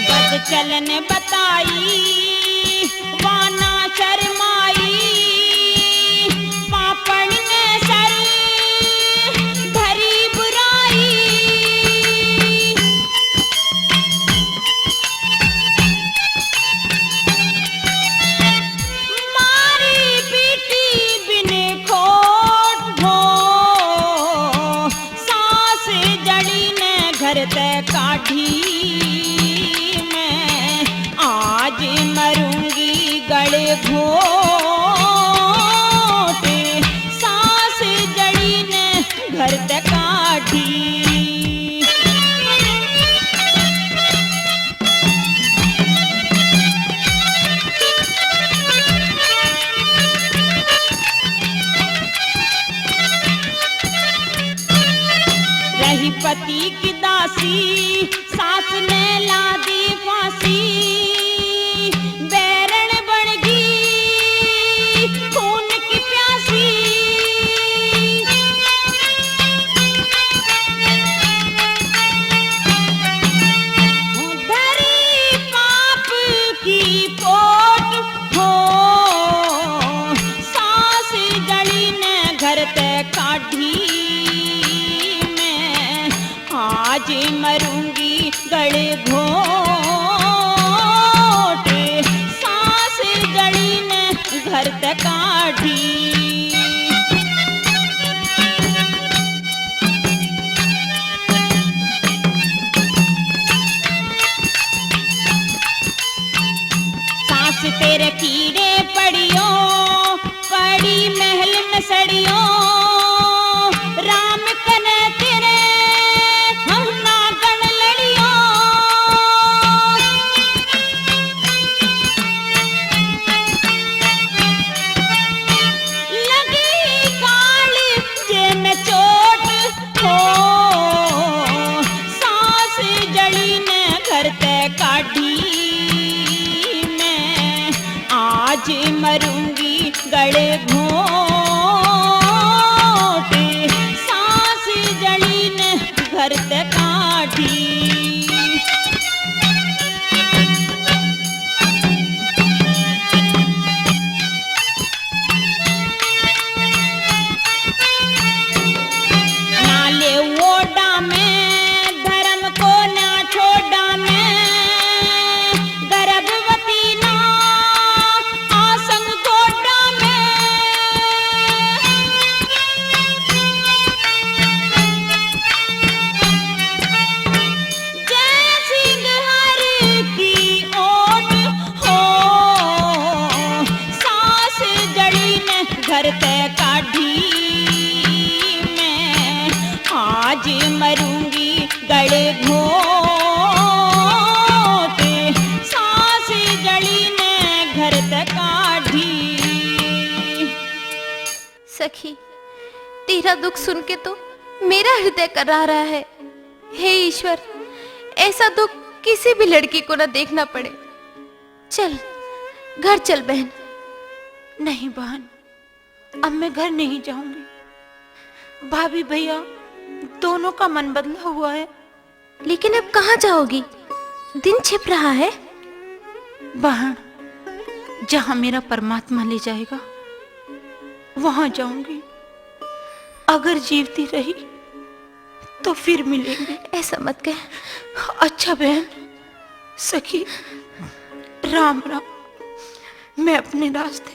बद चलन बताई, वाना शर्माई, पापण ने सर धरी बुराई। मारी पीटी बिन खो घोट, सास जली ने घर ते काढ़ी। रही पति की दासी, सास ने ला दी फांसी, बैरण बन गई खून की प्यासी। धरी पाप की पोट हो, सास जली ने घर ते काढ़ी। मैं आज मरूंगी गले घोट, सास जली ने घर ते काढ़ी। सास तेरे कीड़े पड़ियो, पड़ी महल में सड़ियो, राम कने तेरे हम नागण लड़ियो। लगी काल जे में चोट हो, सास जली ने घर ते काढ़ी। मैं आज मरूंगी गले घोट, सास जली ने घर ते काढ़ी। ना ले ओडा में धर्म को ना छोडा में, गर्भवती ना आसंग गोडा में। जय सिंह हर की ओट हो, सास जली ने घर ते काढ़ी। मैं आज मरूंगी गले घोट, सास जली ने घर ते काढ़ी। सखी, तेरा दुख सुन के तो मेरा हृदय कराह रहा है। हे ईश्वर, ऐसा दुख किसी भी लड़की को ना देखना पड़े। चल, घर चल बहन। नहीं बहन, अब मैं घर नहीं जाऊंगी। भाभी भैया दोनों का मन बदला हुआ है। लेकिन अब कहाँ जाओगी? दिन छिप रहा है। बहन, जहाँ मेरा परमात्मा ले जाएगा, वहाँ जाऊंगी। अगर जीवती रही, तो फिर मिलेंगे। ऐसा मत कह। अच्छा बहन, सखी, राम राम। मैं अपने रास्ते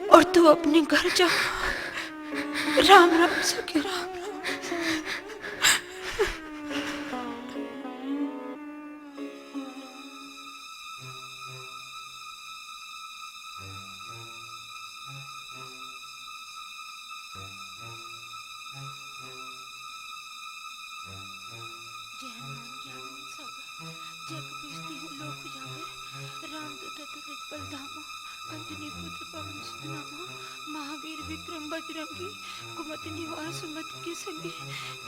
और तू अपने घर जा। राम राम सखी, राम राम। जय हनुमान ज्ञान गुण सागर, जय कपीस तिहुँ लोक उजागर, रामदूत अतुलित बल धामा, अंजनी पुत्र पवन सुत नामा, महावीर विक्रम बजरंगी, कुमति निवार सुमति के संगी,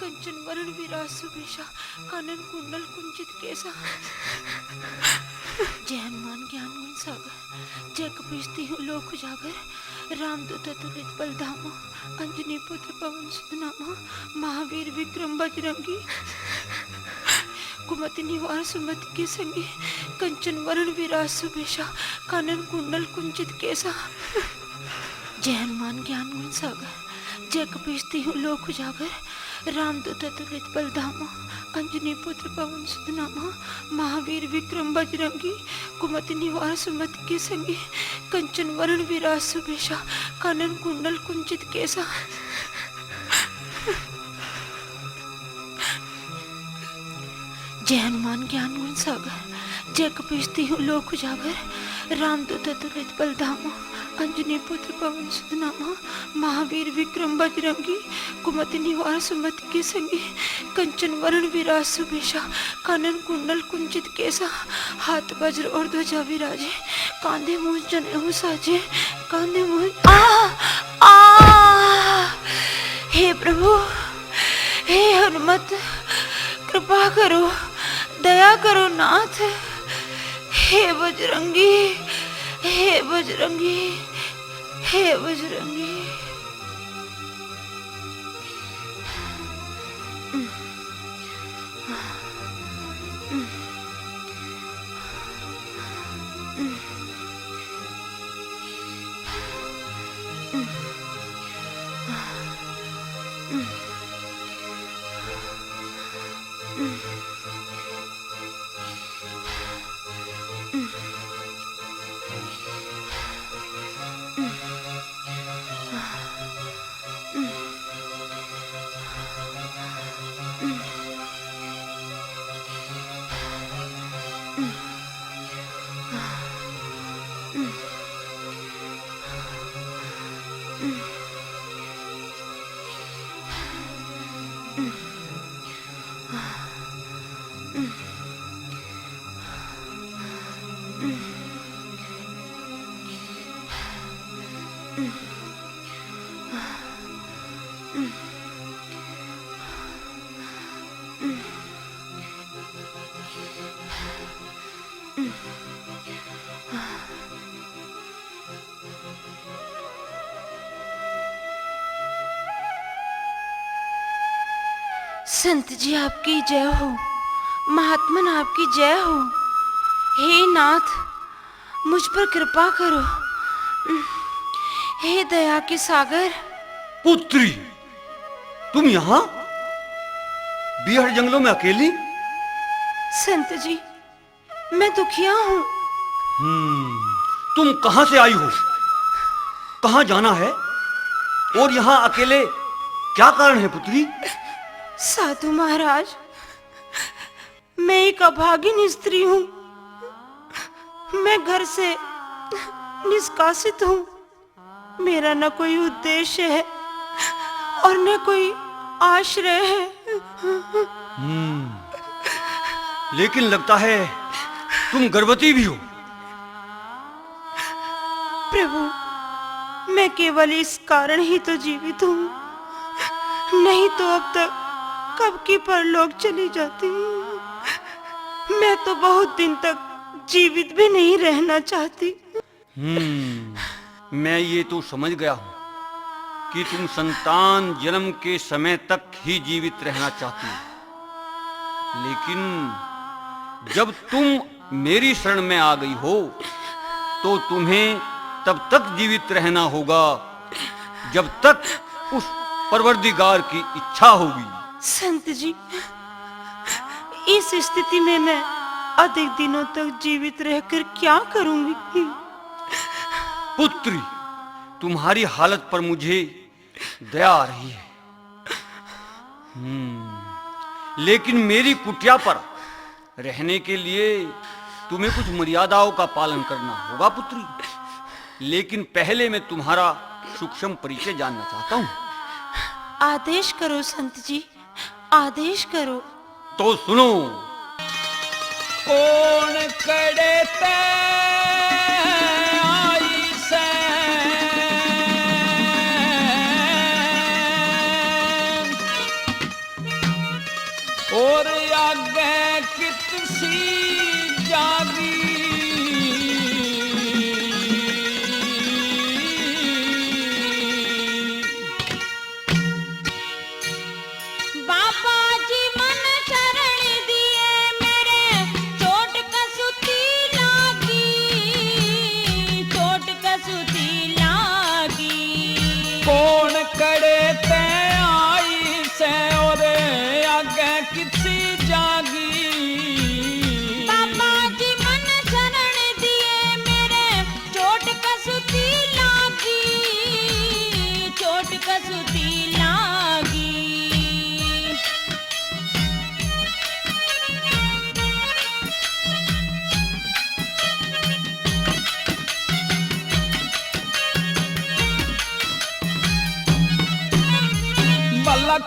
कंचन वरण विराज सुबेशा, कानन कुंडल कुंचित केसा। जय हनुमान ज्ञान गुण सागर, जय कपीस तिहुँ लोक उजागर, रामदूत अतुलित बल धामा, अंजनी पुत्र पवन सुत नामा, महावीर विक्रम बजरंगी, कुमति निवार सुमति के संगी, कंचन वरण विराज सुबेशा, कानन कुंडल कुंचित केसा। जय हनुमान ज्ञान गुण सागर, जय कपीस तिहुँ लोक उजागर, रामदूत अतुलित बल धामा, अंजनी पुत्र पवन सुत नामा, महावीर विक्रम बजरंगी, कुमति निवार सुमति के संगी, कंचन वरण विराज सुबेशा, कानन कुंडल कुंचित केसा। जय हनुमान ज्ञान गुण सागर, एक पिस्ती हूँ लोक उजागर, रामदूत अतुलित बलधामा, अंजनी पुत्र पवन सुत नामा, महावीर विक्रम बजरंगी, कुमति निवार सुमति के संगी, कंचन वरण विराज सुबेशा, कानन कुंडल कुंचित केसा, हाथ वज्र और ध्वजा विराजे, कांधे मूंज जनेऊ साजे, कांधे मूंज, आ, आ, हे प्रभु, हे हनुमत, कृपा करो, दया करो नाथ, हे बजरंगी, हे बजरंगी, हे बजरंगी। संत जी, आपकी जय हो। महात्मन, आपकी जय हो। हे नाथ, मुझ पर कृपा करो। हे दया के सागर। पुत्री, तुम यहाँ बीहड़ जंगलों में अकेली? संत जी, मैं दुखिया हूँ। हम्म, तुम कहाँ से आई हो? कहाँ जाना है? और यहाँ अकेले क्या कारण है, पुत्री? साधु महाराज, मैं एक अभागिन स्त्री हूँ। मैं घर से निष्कासित हूँ। मेरा न कोई उद्देश्य है और न कोई आश्रय है। हम्म, लेकिन लगता है तुम गर्भवती भी हो। प्रभु, मैं केवल इस कारण ही तो जीवित हूँ, नहीं तो अब तक कब की परलोक चली जाती। मैं तो बहुत दिन तक जीवित भी नहीं रहना चाहती। हम्म, मैं ये तो समझ गया हूँ कि तुम संतान जन्म के समय तक ही जीवित रहना चाहती हो, लेकिन जब तुम मेरी शरण में आ गई हो, तो तुम्हें तब तक जीवित रहना होगा, जब तक उस परवरदिगार की इच्छा होगी। संत जी, इस स्थिति में मैं अधिक दिनों तक जीवित रहकर क्या करूंगी? पुत्री, तुम्हारी हालत पर मुझे दया आ रही है। हम्म, लेकिन मेरी कुटिया पर रहने के लिए तुम्हें कुछ मर्यादाओं का पालन करना होगा, पुत्री। लेकिन पहले मैं तुम्हारा सूक्ष्म परिचय जानना चाहता हूँ। आदेश करो, संत जी, आदेश करो। तो सुनो। कौन कड़े ते आई सै और आगे कित सी जागी। बाबा जी मन शरण दिए मेरे, चोट कसूती लागी।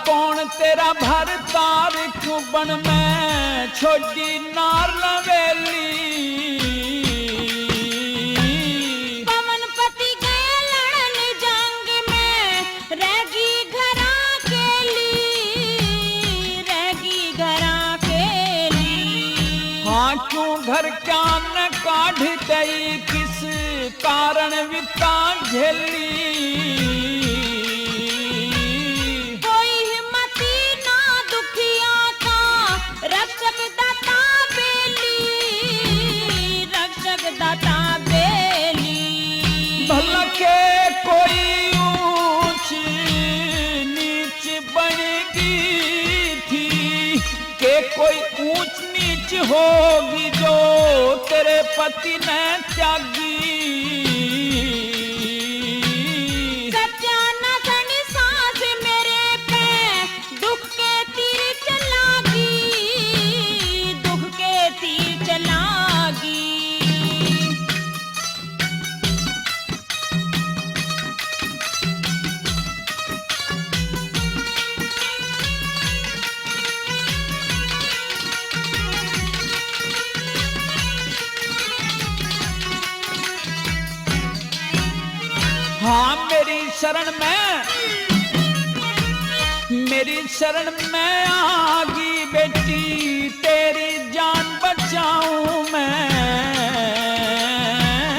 कौन तेरा भरतार, क्यों बन में छोड़ी नार नवेली। पवनपति गए लड़न जंग में, रहगी घरा केली, रहगी घरा केली। हाँ, क्यों घर क्या न काढ़ दई, किस कारण विपता झेली। कोई हिम्मती ना दुखिया का, रक्षक दाता बेली, रक्षक दाता बेली। भला के कोई ऊंच नीच बन गई थी, के कोई ऊंच नीच होगी जो तेरे पति ने त्यागी। सत्या ना सनी सास मेरे पे, दुख के तीर चलागी, दुख के तीर चलागी। हाँ, मेरी शरण में, मेरी शरण में आगी बेटी, तेरी जान बचाऊं मैं।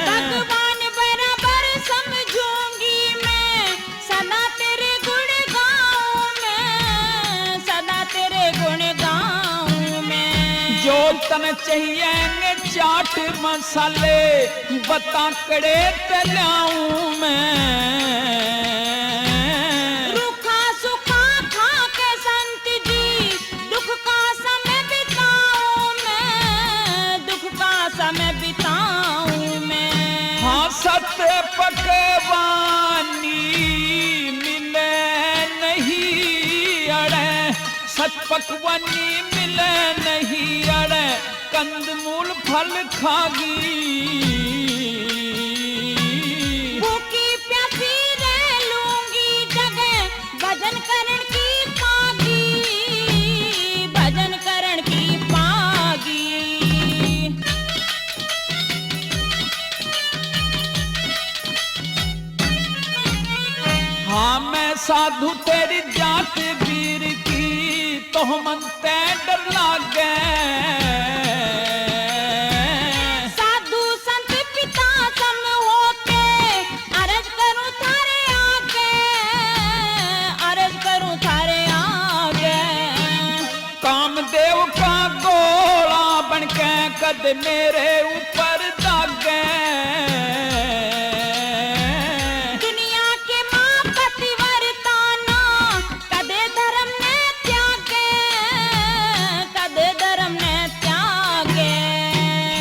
भगवान बराबर समझूंगी मैं, सदा तेरे गुण गाऊं मैं, सदा तेरे गुण गाऊं मैं। जो तन चाहिए ने चाट मसाले, बता कड़े ते ल्याऊं मैं। रूखा सूखा खा के संत जी, दुख का समय बिताऊं मैं, दुख का समय बिताऊं मैं। हाँ, सत पकवानी मिले नहीं अड़े, सत पकवानी मिले नहीं अड़े, कंद मूल फल खागी। भूखी प्यासी रह लूंगी जगह, भजन करण की पागी, भजन करण की पागी। हाँ, मैं साधु तेरी जात वीर की, तोह मन तै डर लागे। साधु संत पिता सम होते, अरज करूं थारे आगे, अरज करूं थारे आगे। कामदेव का गोला बनके कद मेरे ऊपर दागे। दुनिया के माँ पतिव्रता ना, कदे धर्म ने त्यागे, कदे धर्म ने त्यागे।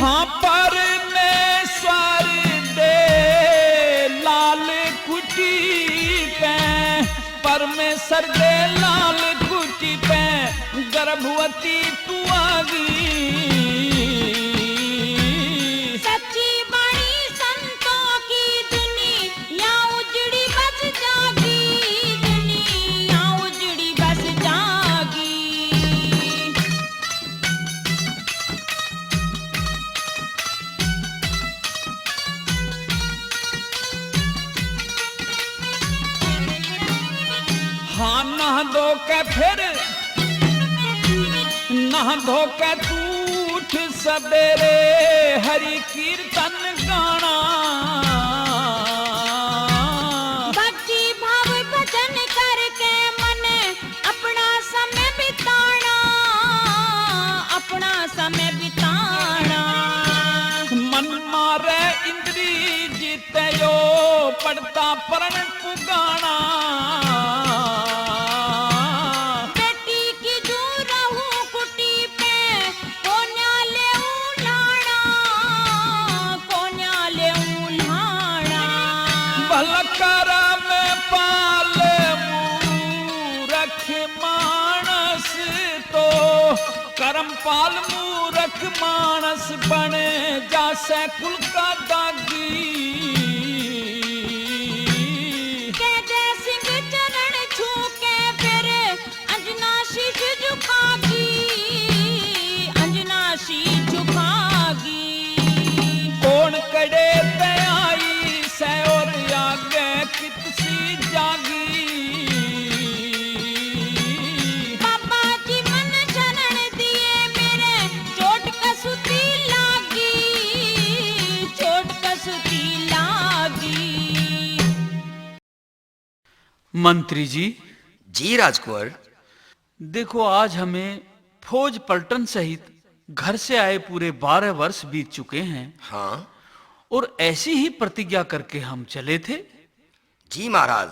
हाँ, परमेश्वर दे लाल कुटी पे, परमेश्वर दे लाल कुटी पे गर्भवती तू आ गई। सच्ची बाणी संतों की दुनिया उजड़ी बस जागी, दुनिया उजड़ी बस जागी। हाँ, नहा धो के फिर, नहा धो के तू उठ सवेरे, हरि कीर्तन गाना। भक्ति भाव भजन करके मन अपना समय बिताना, अपना समय बिताना। मन मारे इंद्री जीते यो, पड़ता प्रण पुगाना। बेटी की दूर रहूं कुटी पे, कोन्या ले उलाना, कोन्या ले उलाना। भल करम पाल मूरख मानस तो, करम पाल मूरख मानस बन जासै कुल का दागी। कह दे सिंह चरण छू के फिर मंत्री जी। जी राजकुंवर। देखो, आज हमें फौज पलटन सहित घर से आए पूरे बारह वर्ष बीत चुके हैं। हाँ। और ऐसी ही प्रतिज्ञा करके हम चले थे। जी महाराज,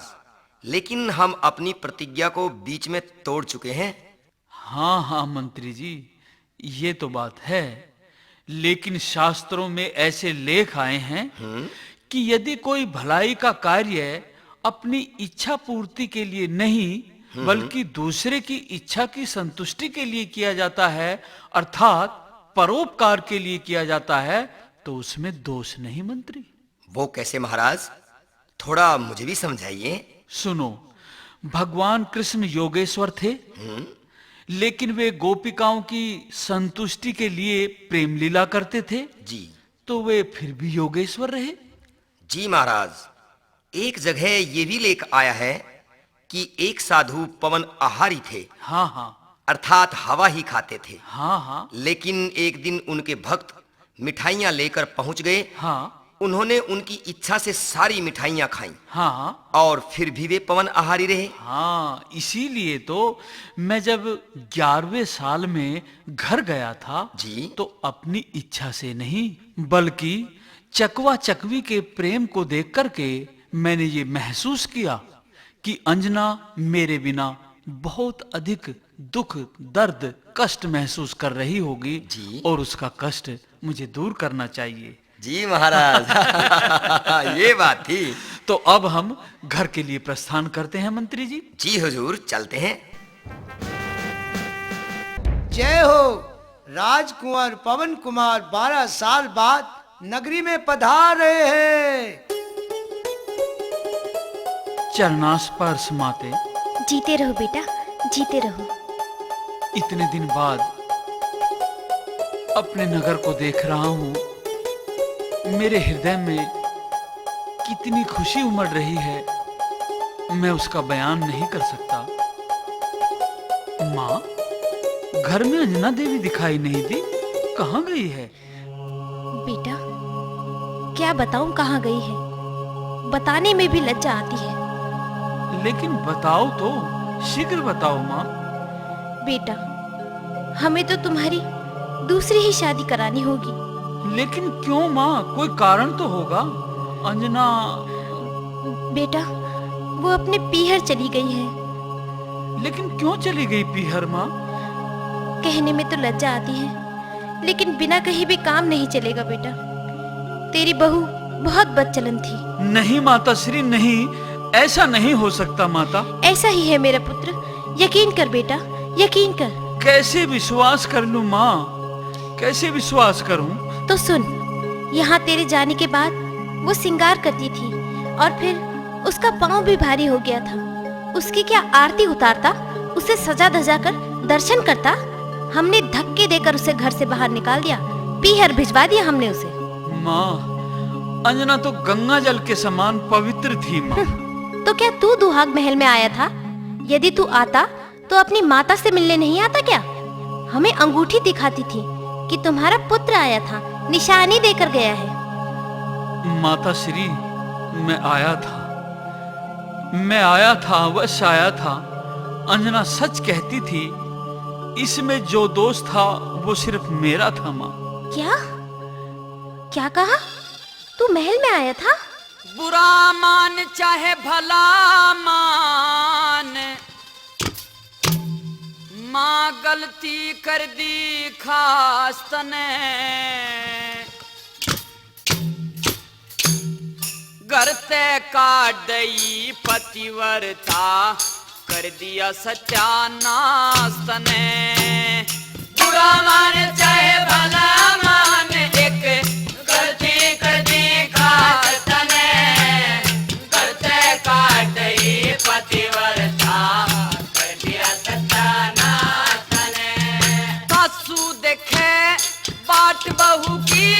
लेकिन हम अपनी प्रतिज्ञा को बीच में तोड़ चुके हैं। हाँ, हाँ मंत्री जी, ये तो बात है, लेकिन शास्त्रों में ऐसे लेख आए हैं हम्म। कि यदि कोई भलाई का कार्य अपनी इच्छा पूर्ति के लिए नहीं, हम्म। बल्कि दूसरे की इच्छा की संतुष्टि के लिए किया जाता है, अर्थात परोपकार के लिए किया जाता है, तो उसमें दोष नहीं मंत्री। वो कैसे महाराज? थोड़ा मुझे भी समझाइए। सुनो, भगवान कृष्ण योगेश्वर थे, हम्म। लेकिन वे गोपिकाओं की संतुष्टि के लिए प्रेम लीला करते थे, जी। तो वे फिर भी योगेश्वर रहे। जी महाराज, एक जगह ये भी लेख आया है कि एक साधु पवन आहारी थे, हाँ, हाँ। अर्थात हवा ही खाते थे। हाँ, हाँ। लेकिन एक दिन उनके भक्त मिठाइयाँ लेकर पहुँच गए। हाँ। उन्होंने उनकी इच्छा से सारी मिठाइयाँ खाईं। हाँ। और फिर भी वे पवन आहारी रहे। हाँ, इसीलिए तो मैं जब ग्यारहवें साल में घर गया था, जी। तो अपनी इच्छा से नहीं, बल्कि चकवा चकवी के प्रेम को देख करके मैंने ये महसूस किया कि अंजना मेरे बिना बहुत अधिक दुख, दर्द, कष्ट महसूस कर रही होगी, जी। और उसका कष्ट मुझे दूर करना चाहिए। जी महाराज, ये बात थी। तो अब हम घर के लिए प्रस्थान करते हैं मंत्री जी। जी हुजूर, चलते हैं। जय हो, राजकुंवर पवन कुमार बारह साल बाद नगरी में पधार रहे हैं। चरणास्पर्श माते। जीते रहो बेटा, जीते रहो। इतने दिन बाद अपने नगर को देख रहा हूँ। मेरे हृदय में कितनी खुशी उमड़ रही है, मैं उसका बयान नहीं कर सकता। माँ, घर में अंजना देवी दिखाई नहीं दी, कहाँ गई है? बेटा, क्या बताऊं कहाँ गई है? बताने में भी लज्जा आती है। लेकिन बताओ तो, शीघ्र बताओ माँ। बेटा, हमें तो तुम्हारी दूसरी ही शादी करानी होगी। लेकिन क्यों माँ, कोई कारण तो होगा। अंजना। बेटा, वो अपने पीहर चली गई है। लेकिन क्यों चली गई पीहर माँ? कहने में तो लज्जा आती है, लेकिन बिना कहे भी काम नहीं चलेगा बेटा। तेरी बहू बहुत बदचलन थी। नहीं माता श्री, नहीं, ऐसा नहीं हो सकता माता। ऐसा ही है मेरा पुत्र, यकीन कर बेटा, यकीन कर। कैसे विश्वास कर लूं माँ, कैसे विश्वास करूं? तो सुन, यहाँ तेरे जाने के बाद वो श्रृंगार करती थी और फिर उसका पाँव भी भारी हो गया था। उसकी क्या आरती उतारता, उसे सजा धजा कर दर्शन करता। हमने धक्के देकर उसे घर से बाहर निकाल दिया, पीहर भिजवा दिया हमने उसे। माँ, अंजना तो गंगा जल के समान पवित्र थी माँ। तो क्या तू दुहाग महल में आया था? यदि तू आता तो अपनी माता से मिलने नहीं आता क्या? हमें अंगूठी दिखाती थी कि तुम्हारा पुत्र आया था, निशानी देकर गया है। माता श्री, मैं आया था, मैं आया था, अवश्य आया था। अंजना सच कहती थी, इसमें जो दोष था वो सिर्फ मेरा था माँ। क्या? क्या कहा? तू महल में आया था? बुरा मान चाहे भला मान, माँ गलती कर दी खास तने। घर ते काट दई पतिव्रता, कर दिया सत्यानाश तने। बुरा मान चाहे भला मान, एक गलती कर दी खास तने। घर ते काट दई पतिव्रता, कर दिया सत्यानाश तने। सासू देखे बाट बहू की,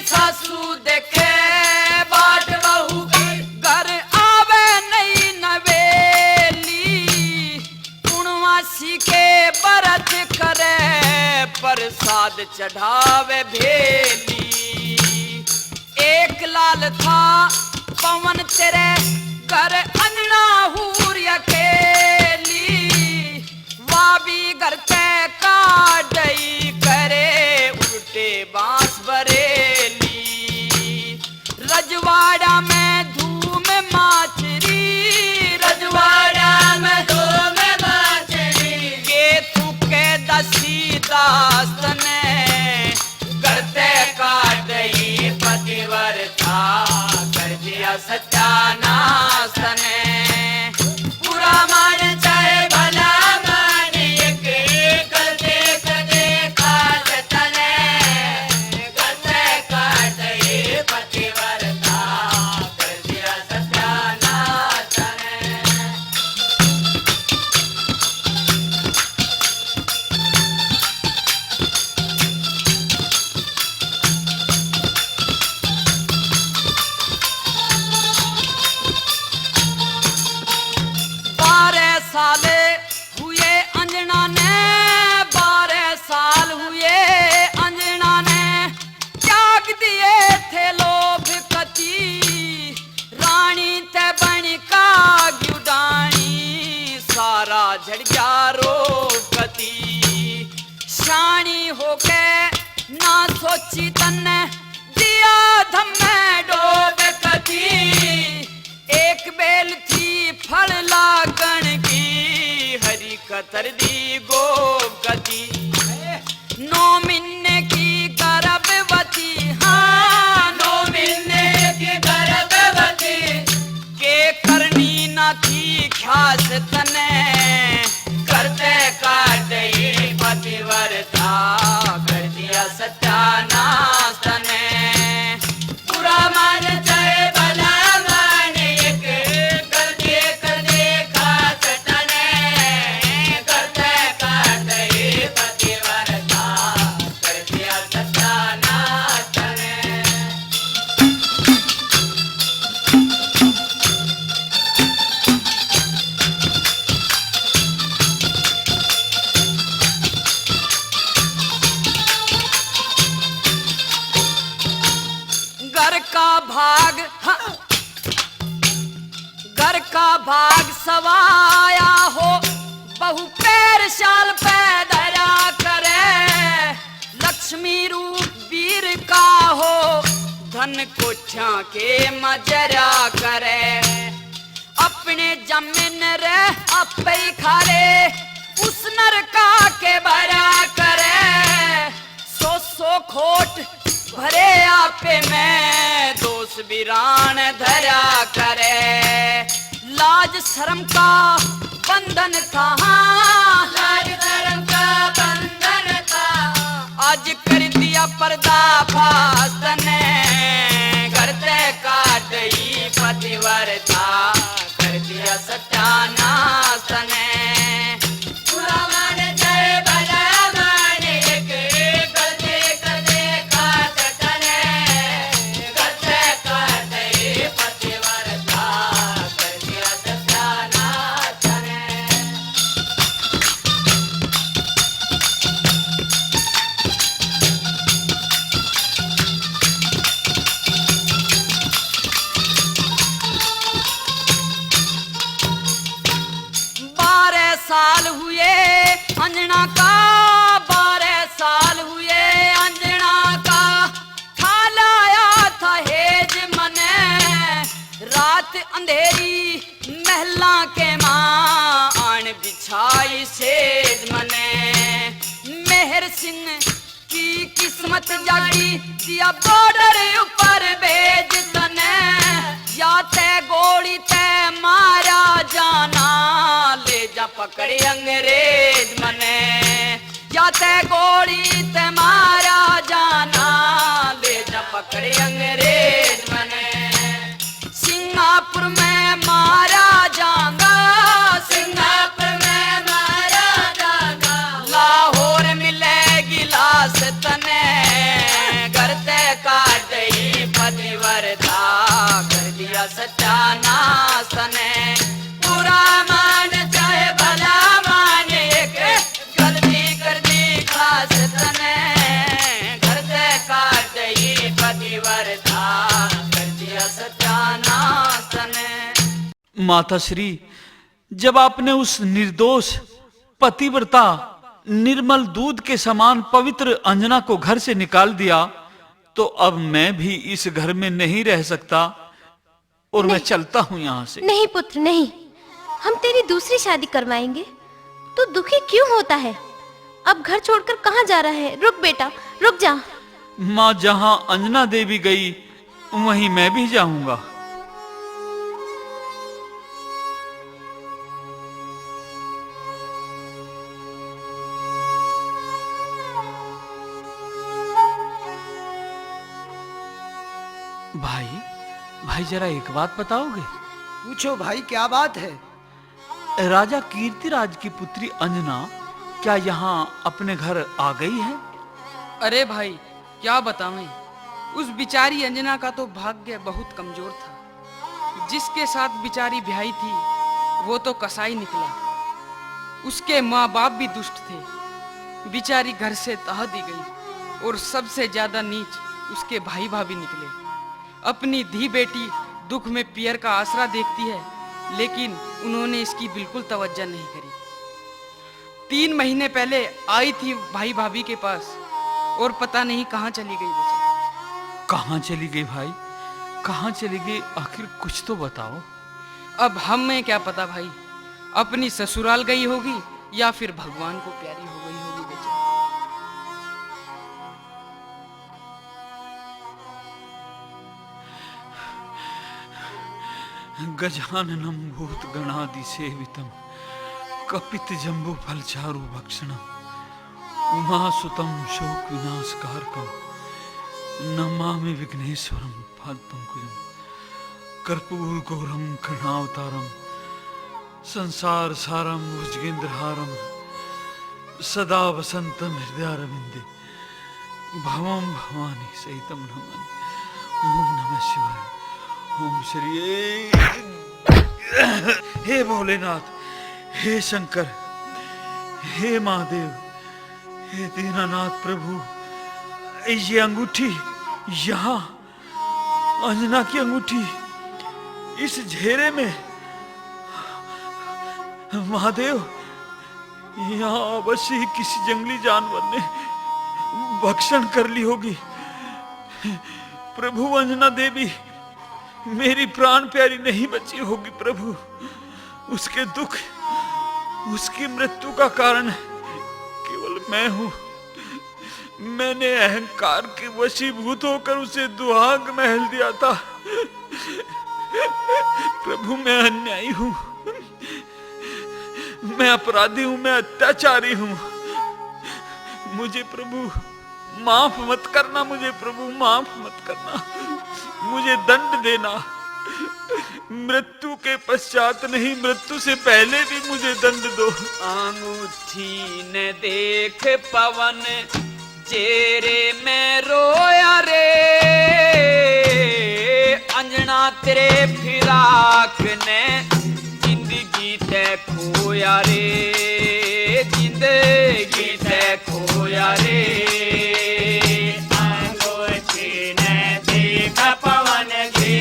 सासू देखे बाट बहू की, घर आवे नई नवेली। पूर्णमासी के व्रत करे, प्रसाद चढ़ावे भेली। एक लाल था पवन तेरे घर, अंजना हूर पी घर तै काढई करे उल्टे बांस बरेली। रजवाड़ा में धूम माचरी, रजवाड़ा में धूम माचरी। के तू के दसी दास तने घर तै काढई पतिव्रता, कर दिया सत्यानाश तने। बुरा मान चाहे भला मान, एक गलती कर दे खास तने। घर तै काढई पतिव्रता, कर दिया सत्यानाश तने। बारह साल हुए अंजना ने, बारह साल हुए अंजना ने, त्याग दिए थे लोभ कति। रानी तै बन का ग्युडानी, सारा झड़ गया रोग कति। शानी होके ना सोची तन्ने, दिया धम्मे डोब कति। एक बेल थी फल लागण की, हरी कतर दी गोब कति। नौ महीने की गर्भवती, हाँ, नौ महीने की गर्भवती। के करनी ना थी ख्यास तने, घर तै काढई पतिव्रता, कर दिया सत्यानाश तने। बुरा मान चाहे भला मान, एक गलती कर दे खास तने। घर तै काढई पतिव्रता, कर दिया सत्यानाश तने। घर का भाग, हाँ, घर का भाग सवाया हो, बहू पैर शाल पे धरा करे। लक्ष्मी रूप वीर का हो, धन कोठ्यां के मजरा करे। अपने जमीन रे आपे ही खारे, उस नरका के भरा करे। सौ सौ खोट भरे आपे में, दोष बिरान धरा करे। लाज शर्म का बंधन था, हाँ, लाज शर्म का बंधन था। आज कर दिया पर्दाफाश तने, घर तै काढई पतिव्रता, कर दिया सत्यानाश तने। बुरा मान चाहे भला मान, एक गलती कर दे खास तने। घर तै काढई पतिव्रता, कर दिया सत्यानाश तने। बारह साल हुए अंजना का, बारह साल हुए अंजना का, ठा लाया था हेज मने। रात अंधेरी महला के मां, आन बिछाई सेज मने। मेहर सिंह की किस्मत जागी, दिया बॉर्डर ऊपर भेज तने। या तै गोली तै मारा जाना, ले जा पकड़ अंग्रेज मने। या तै गोली तै मारा जाना, ले जा पकड़ अंग्रेज मने। सिंगापुर में मारा जाऊंगा, सिंगापुर में मारा जाऊंगा। लाहौर मिलेगी लाश तने, घर तै काढई पतिव्रता, कर दिया सत्यानाश तने। बुरा मान चाहे भला मान, एक गलती कर दी खास तने, घर तै काढई पतिव्रता, कर दिया सत्यानाश तने। माता श्री, जब आपने उस निर्दोष पतिव्रता निर्मल दूध के समान पवित्र अंजना को घर से निकाल दिया, तो अब मैं भी इस घर में नहीं रह सकता और मैं नहीं। चलता हूँ यहाँ से। नहीं पुत्र, नहीं। हम तेरी दूसरी शादी करवाएंगे। तू दुखी क्यों होता है? अब घर छोड़कर कहाँ जा रहा है? रुक बेटा, रुक जा। माँ, जहाँ अंजना देवी गई, वहीं मैं भी जाऊंगा। भाई, भाई, जरा एक बात बताओगे? पूछो भाई, क्या बात है? राजा कीर्तिराज की पुत्री अंजना क्या यहाँ अपने घर आ गई है? अरे भाई, क्या बतावें, उस बिचारी अंजना का तो भाग्य बहुत कमजोर था। जिसके साथ बिचारी ब्याही थी, वो तो कसाई निकला। उसके माँ बाप भी दुष्ट थे। बिचारी घर से तह दी गई और सबसे ज्यादा नीच उसके भाई भाभी निकले। अपनी धी बेटी दुख में पियर का आसरा देखती है, लेकिन उन्होंने इसकी बिल्कुल तवज्जो नहीं करी। तीन महीने पहले आई थी भाई भाभी के पास और पता नहीं कहाँ चली गई बेचारी। कहाँ चली गई भाई, कहाँ चली गई? आखिर कुछ तो बताओ। अब हमें क्या पता भाई, अपनी ससुराल गई होगी या फिर भगवान को प्यारी हो गई होगी बेचारी। गजाननं भूतगणादिसेवितं कपितजम्बूफलचारुभक्षणं उमासुतं शोकविनाशकारकं नमामि विघ्नेश्वरं पादपंकजं। कर्पूरगौरं करुणावतारं संसारसारं भुजगेन्द्रहारं सदा वसन्तं हृदयारविन्दे भवं भवानी सहितं नमामि। ओम नमः शिवाय। ओम श्री हे भोलेनाथ, हे शंकर, हे महादेव, हे दीनानाथ प्रभु, ये अंगूठी यहाँ अंजना की अंगूठी इस झेरे में। महादेव, यहाँ अवश्य ही किसी जंगली जानवर ने भक्षण कर ली होगी। प्रभु, अंजना देवी मेरी प्राण प्यारी नहीं बची होगी प्रभु। उसके दुख, उसकी मृत्यु का कारण केवल मैं हूँ। मैंने अहंकार के वशीभूत होकर उसे दुहाग महल दिया था। प्रभु, मैं अन्यायी हूँ, मैं अपराधी हूँ, मैं अत्याचारी हूँ। मुझे प्रभु माफ मत करना, मुझे प्रभु माफ मत करना, मुझे दंड देना। मृत्यु के पश्चात नहीं, मृत्यु से पहले भी मुझे दंड दो। आंगूठी ने देख पवन जेरे में रोया रे, अंजना तेरे फिराक ने जिंदगी ते खोया रे, जिंदगी ते खोया रे। आंगूठी ने देख पवन जी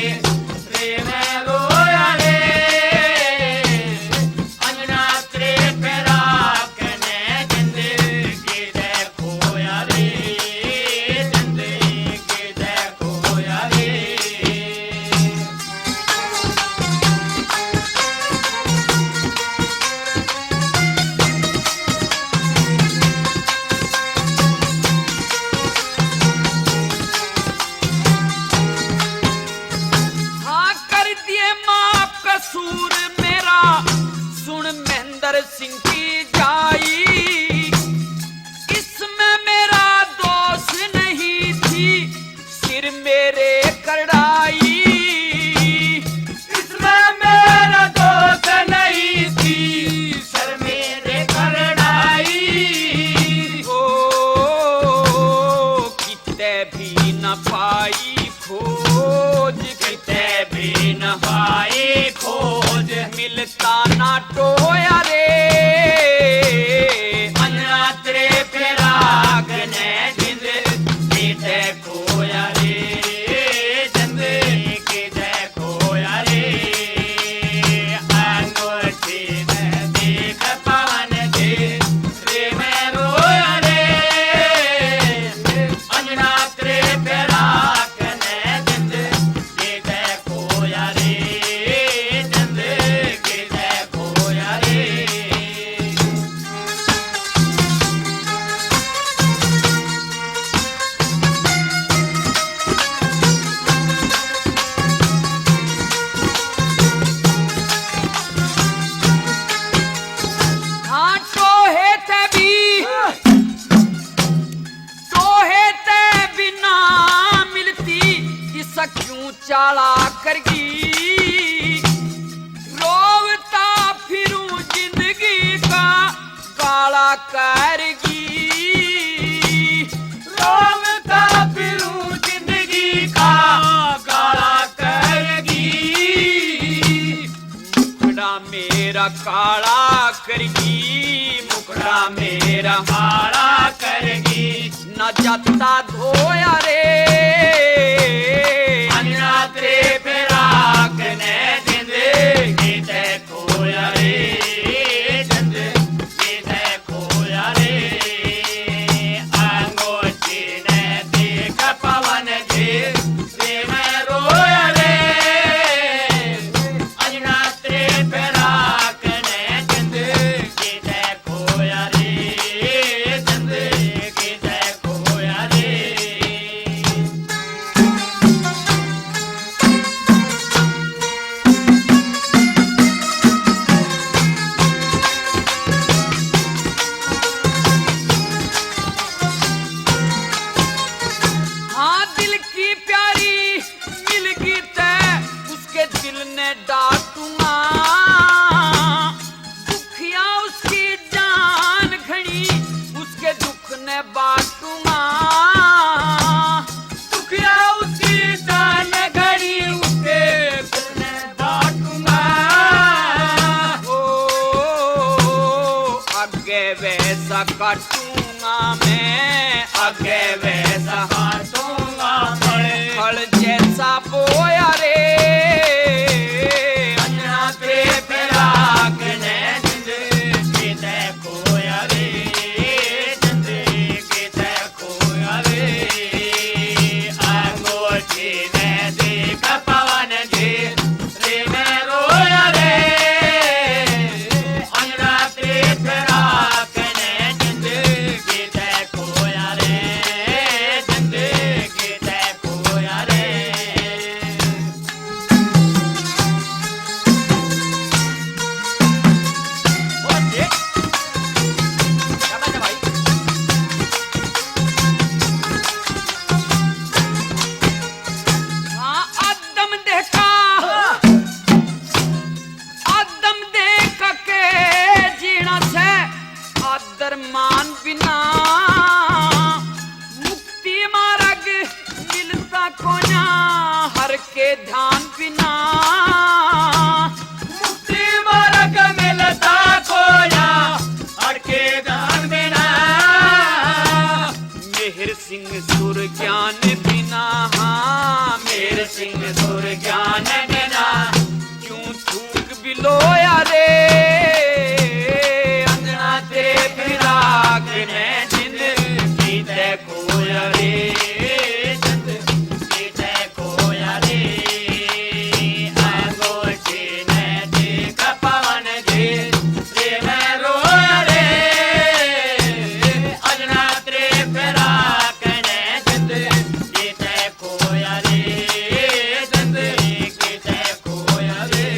क्यों चाला करगी, रोवता फिरूं जिंदगी का गाला करगी। रोवता फिरूं जिंदगी का गाला करगी। मुखड़ा मेरा काला करगी, मुखड़ा मेरा काला करगी। ना जाता धोया रे, अना तेरे फिराक ने जिंदगी ते खोया रे, जिंदगी ते खोया रे। अंगोछी ने देख पवन जी, रे मैं रोया रे। अना तेरे फिराक ने जिंदगी ते खोया रे, जिंदगी ते खोया रे। हाँ, दिल की प्यारी मिलगी तै, उसके दिल ने डांटूंगा। दुखिया उसकी जान घणी, उसके दुख ने बांटूंगा। दुखिया उसकी जान घणी, उसके दुख ने बांटूंगा। ओ, आगे वैसा काटूंगा मैं, आगे वैसा काटूंगा मैं। फल जैसा बोया रे, अना तेरे फिराक ने जिंदगी ते खोया रे, जिंदगी ते खोया रे। अंगोछी ने देख पवन जी, रे मैं रोया रे। अना तेरे फिराक ने जिंदगी ते खोया रे, जिंदगी ते खोया रे। हाँ, आदम देह का, आदम देह का के जीना से आदर मान बिना। मुक्ति मार्ग मिलता कोन्या हर के ध्यान बिना। मुक्ति मार्ग मिलता कोन्या हर के ध्यान बिना। मेहर सिंह सुर ज्ञान बिना, हाँ, मेहर सिंह सुर ज्ञान बिना। क्यों थूक बिलोया रे, अंजना तेरे फिराक ने जिंदगी ते खोया रे, जिंदगी ते खोया रे। अंगोछी ने देख पवन जी, रे मैं रोया रे। अंजना तेरे फिराक ने जिंदगी ते खोया रे, जिंदगी ते खोया रे।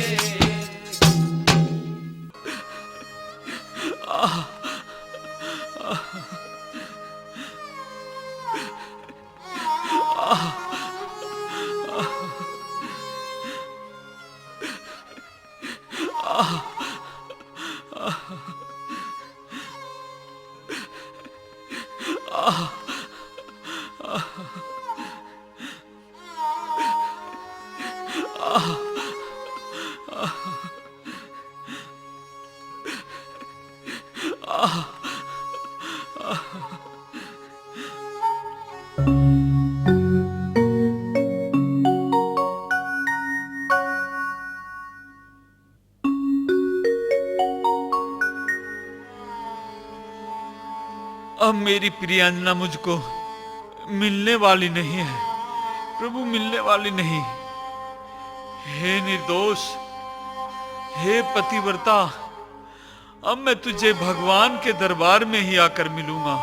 अब मेरी प्रियंजना मुझको मिलने वाली नहीं है, प्रभु, मिलने वाली नहीं। हे निर्दोष, हे पतिव्रता, अब मैं तुझे भगवान के दरबार में ही आकर मिलूंगा।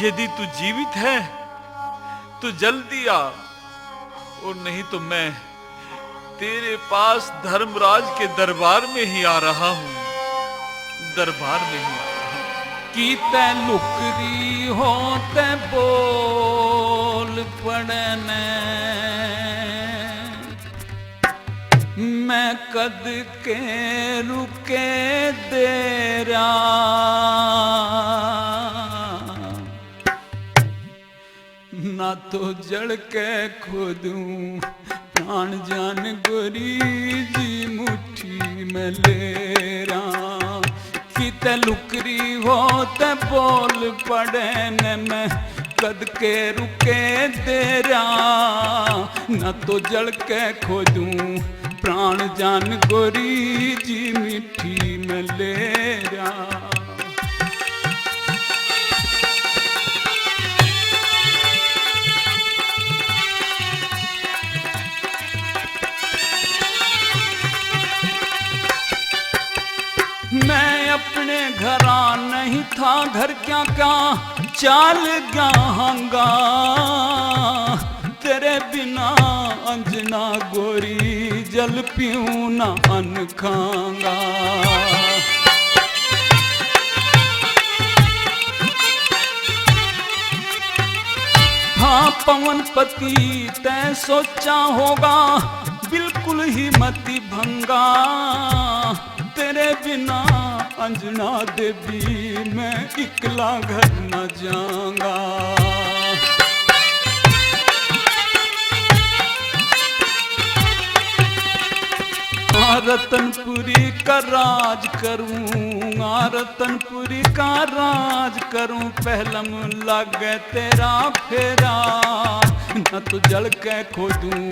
यदि तू जीवित है, तो जल्दी आ, और नहीं तो मैं तेरे पास धर्मराज के दरबार में ही आ रहा हूँ, दरबार में ही आ रहा हूँ। की तै लुक रही हो, तै बोल पड़ने। कद के रुके देरा, ना तो जल के खो दूं प्राण जान गोरी जी मुट्ठी में लेरा। किते लुकरी हो ते बोल पड़े ने मैं कद के रुके देरा, ना तो जल के खो दूं प्राण जान गोरी जी मिट्ठी में लेरा। मैं अपने घरा नहीं था, घर क्या क्या चाल गया हांगा। तेरे बिना अंजना गोरी जल पीऊं ना अन्न खांगा। हाँ पवनपति तै सोचा होगा, बिल्कुल ही मति भंगा। तेरे बिना अंजना देवी मैं इकला घर न जाऊंगा। हाँ रतनपुरी का राज करूंगा, रतनपुरी का राज करूं, पहलम लागे तेरा फेरा। न तो जल के खो दूं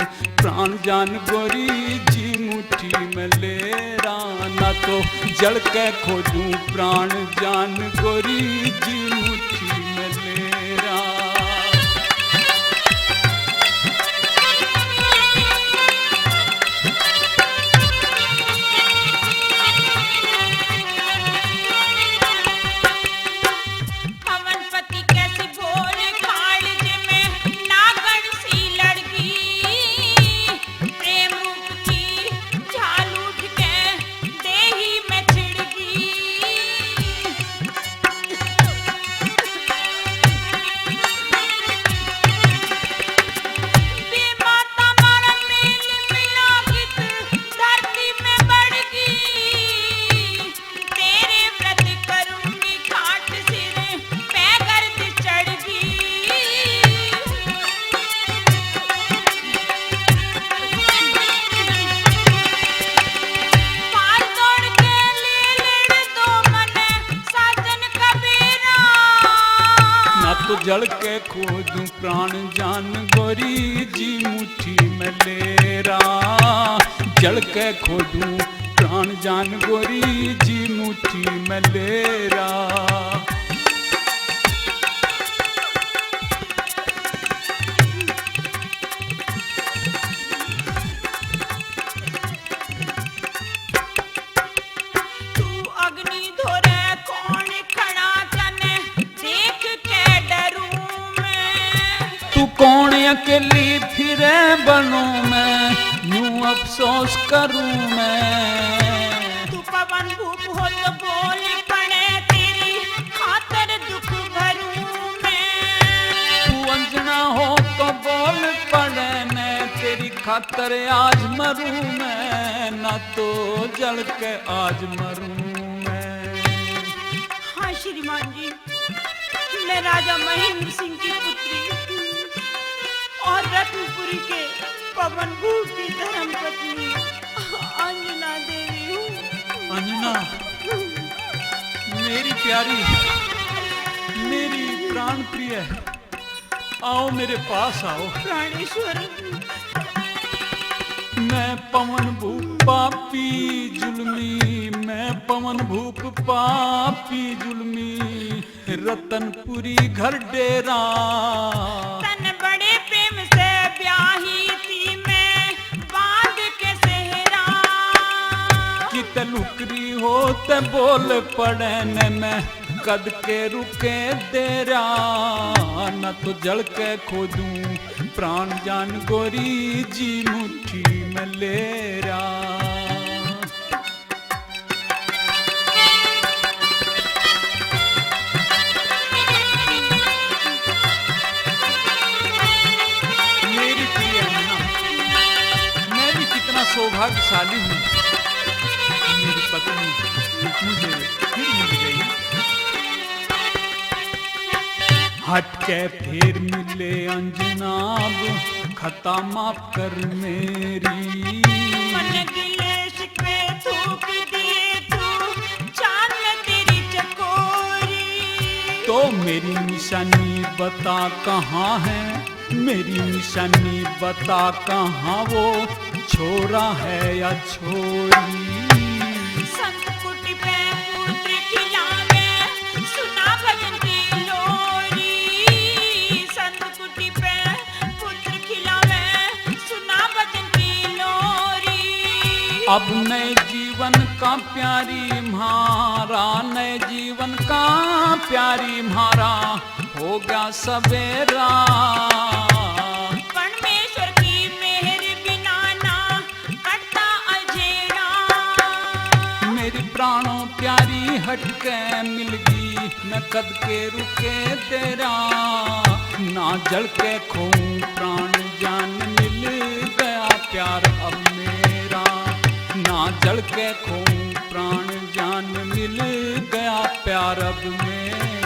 प्राण जान गोरी जी मुट्ठी में लेरा, ना तो जल के खो दूं प्राण जान गोरी जी मुट्ठी में लेरा। पवनपति कैसी भोल कालज में नागण सी लड़की, प्रेम रूप की झाल उठ के देही में छिड़की। बे माता मारा मेल मिला कित धरती में बढ़ गई। तेरे व्रत करूंगी खाट सिर पे गर्द चढ़ गई। पाल तोड़ के ले लेण दो मने साजन कबीरा। ना तो जल के खो दूं प्राण जान गोरी जी मुट्ठी में लेरा, जल के खो दूं प्राण जान गोरी जी मुट्ठी में लेरा। तू अग्नि धोरे कौन खड़ा तने देख के डरूं मैं। तू कौन अकेली फिरे बनूं मैं, न्यू अफसोस करूं मैं। तू पवन भूप हो तो बोल पड़े, तेरी खातर दुख भरूं मैं। तू अंजना हो तो बोल पड़े ने, तेरी खातर आज मरूं मैं, ना तो जल के आज मरूं मैं। हाँ श्रीमान जी, मैं राजा महेंद्र सिंह की पुत्री और रत्नपुरी के पवन भूप की धर्म पत्नी अंजना देवी हूँ। अंजना, मेरी प्यारी, मेरी प्राण प्रिय, आओ मेरे पास आओ। प्राणेश्वर। मैं पवन भूप पापी जुल्मी, मैं पवन भूप पापी जुल्मी, रतनपुरी घर डेरा। तन बड़े प्रेम से ब्याही थी मैं, बांध के सेहरा। कित लुकरी हो ते बोल पड़े ने मैं, कद के रुके देरा, न तो जल के खो दूं प्राण जान गोरी जी मुट्ठी में लेरा। मेरी प्रिय अंजना, मैं भी कितना सौभाग्यशाली हूँ, मेरी पत्नी मुझे फिर मिल गई। हट के फिर मिले अंजना, अब खता माफ कर मेरी। मन गिले शिकवे थूक दिए तू, जान मैं तेरी चकोरी। तो मेरी निशानी बता कहाँ है, मेरी निशानी बता कहाँ वो, छोरा है या छोरी। संत कुटी पे पुत्र खिलावे, सुना भजन की लोरी। संत कुटी पे पुत्र खिलावे, सुना भजन की लोरी। अब नए जीवन का प्यारी म्हारा, नए जीवन का प्यारी म्हारा, हो गया सवेरा। परमेश्वर की मेहर बिना ना अटता अजेरा। मेरी प्राणों प्यारी हटके मिलगी, न कद के रुके तेरा। ना जल के खोऊं प्राण जान, मिल गया प्यार अब मेरा। ना जल के खोऊं प्राण जान, मिल गया प्यार अब मेरा।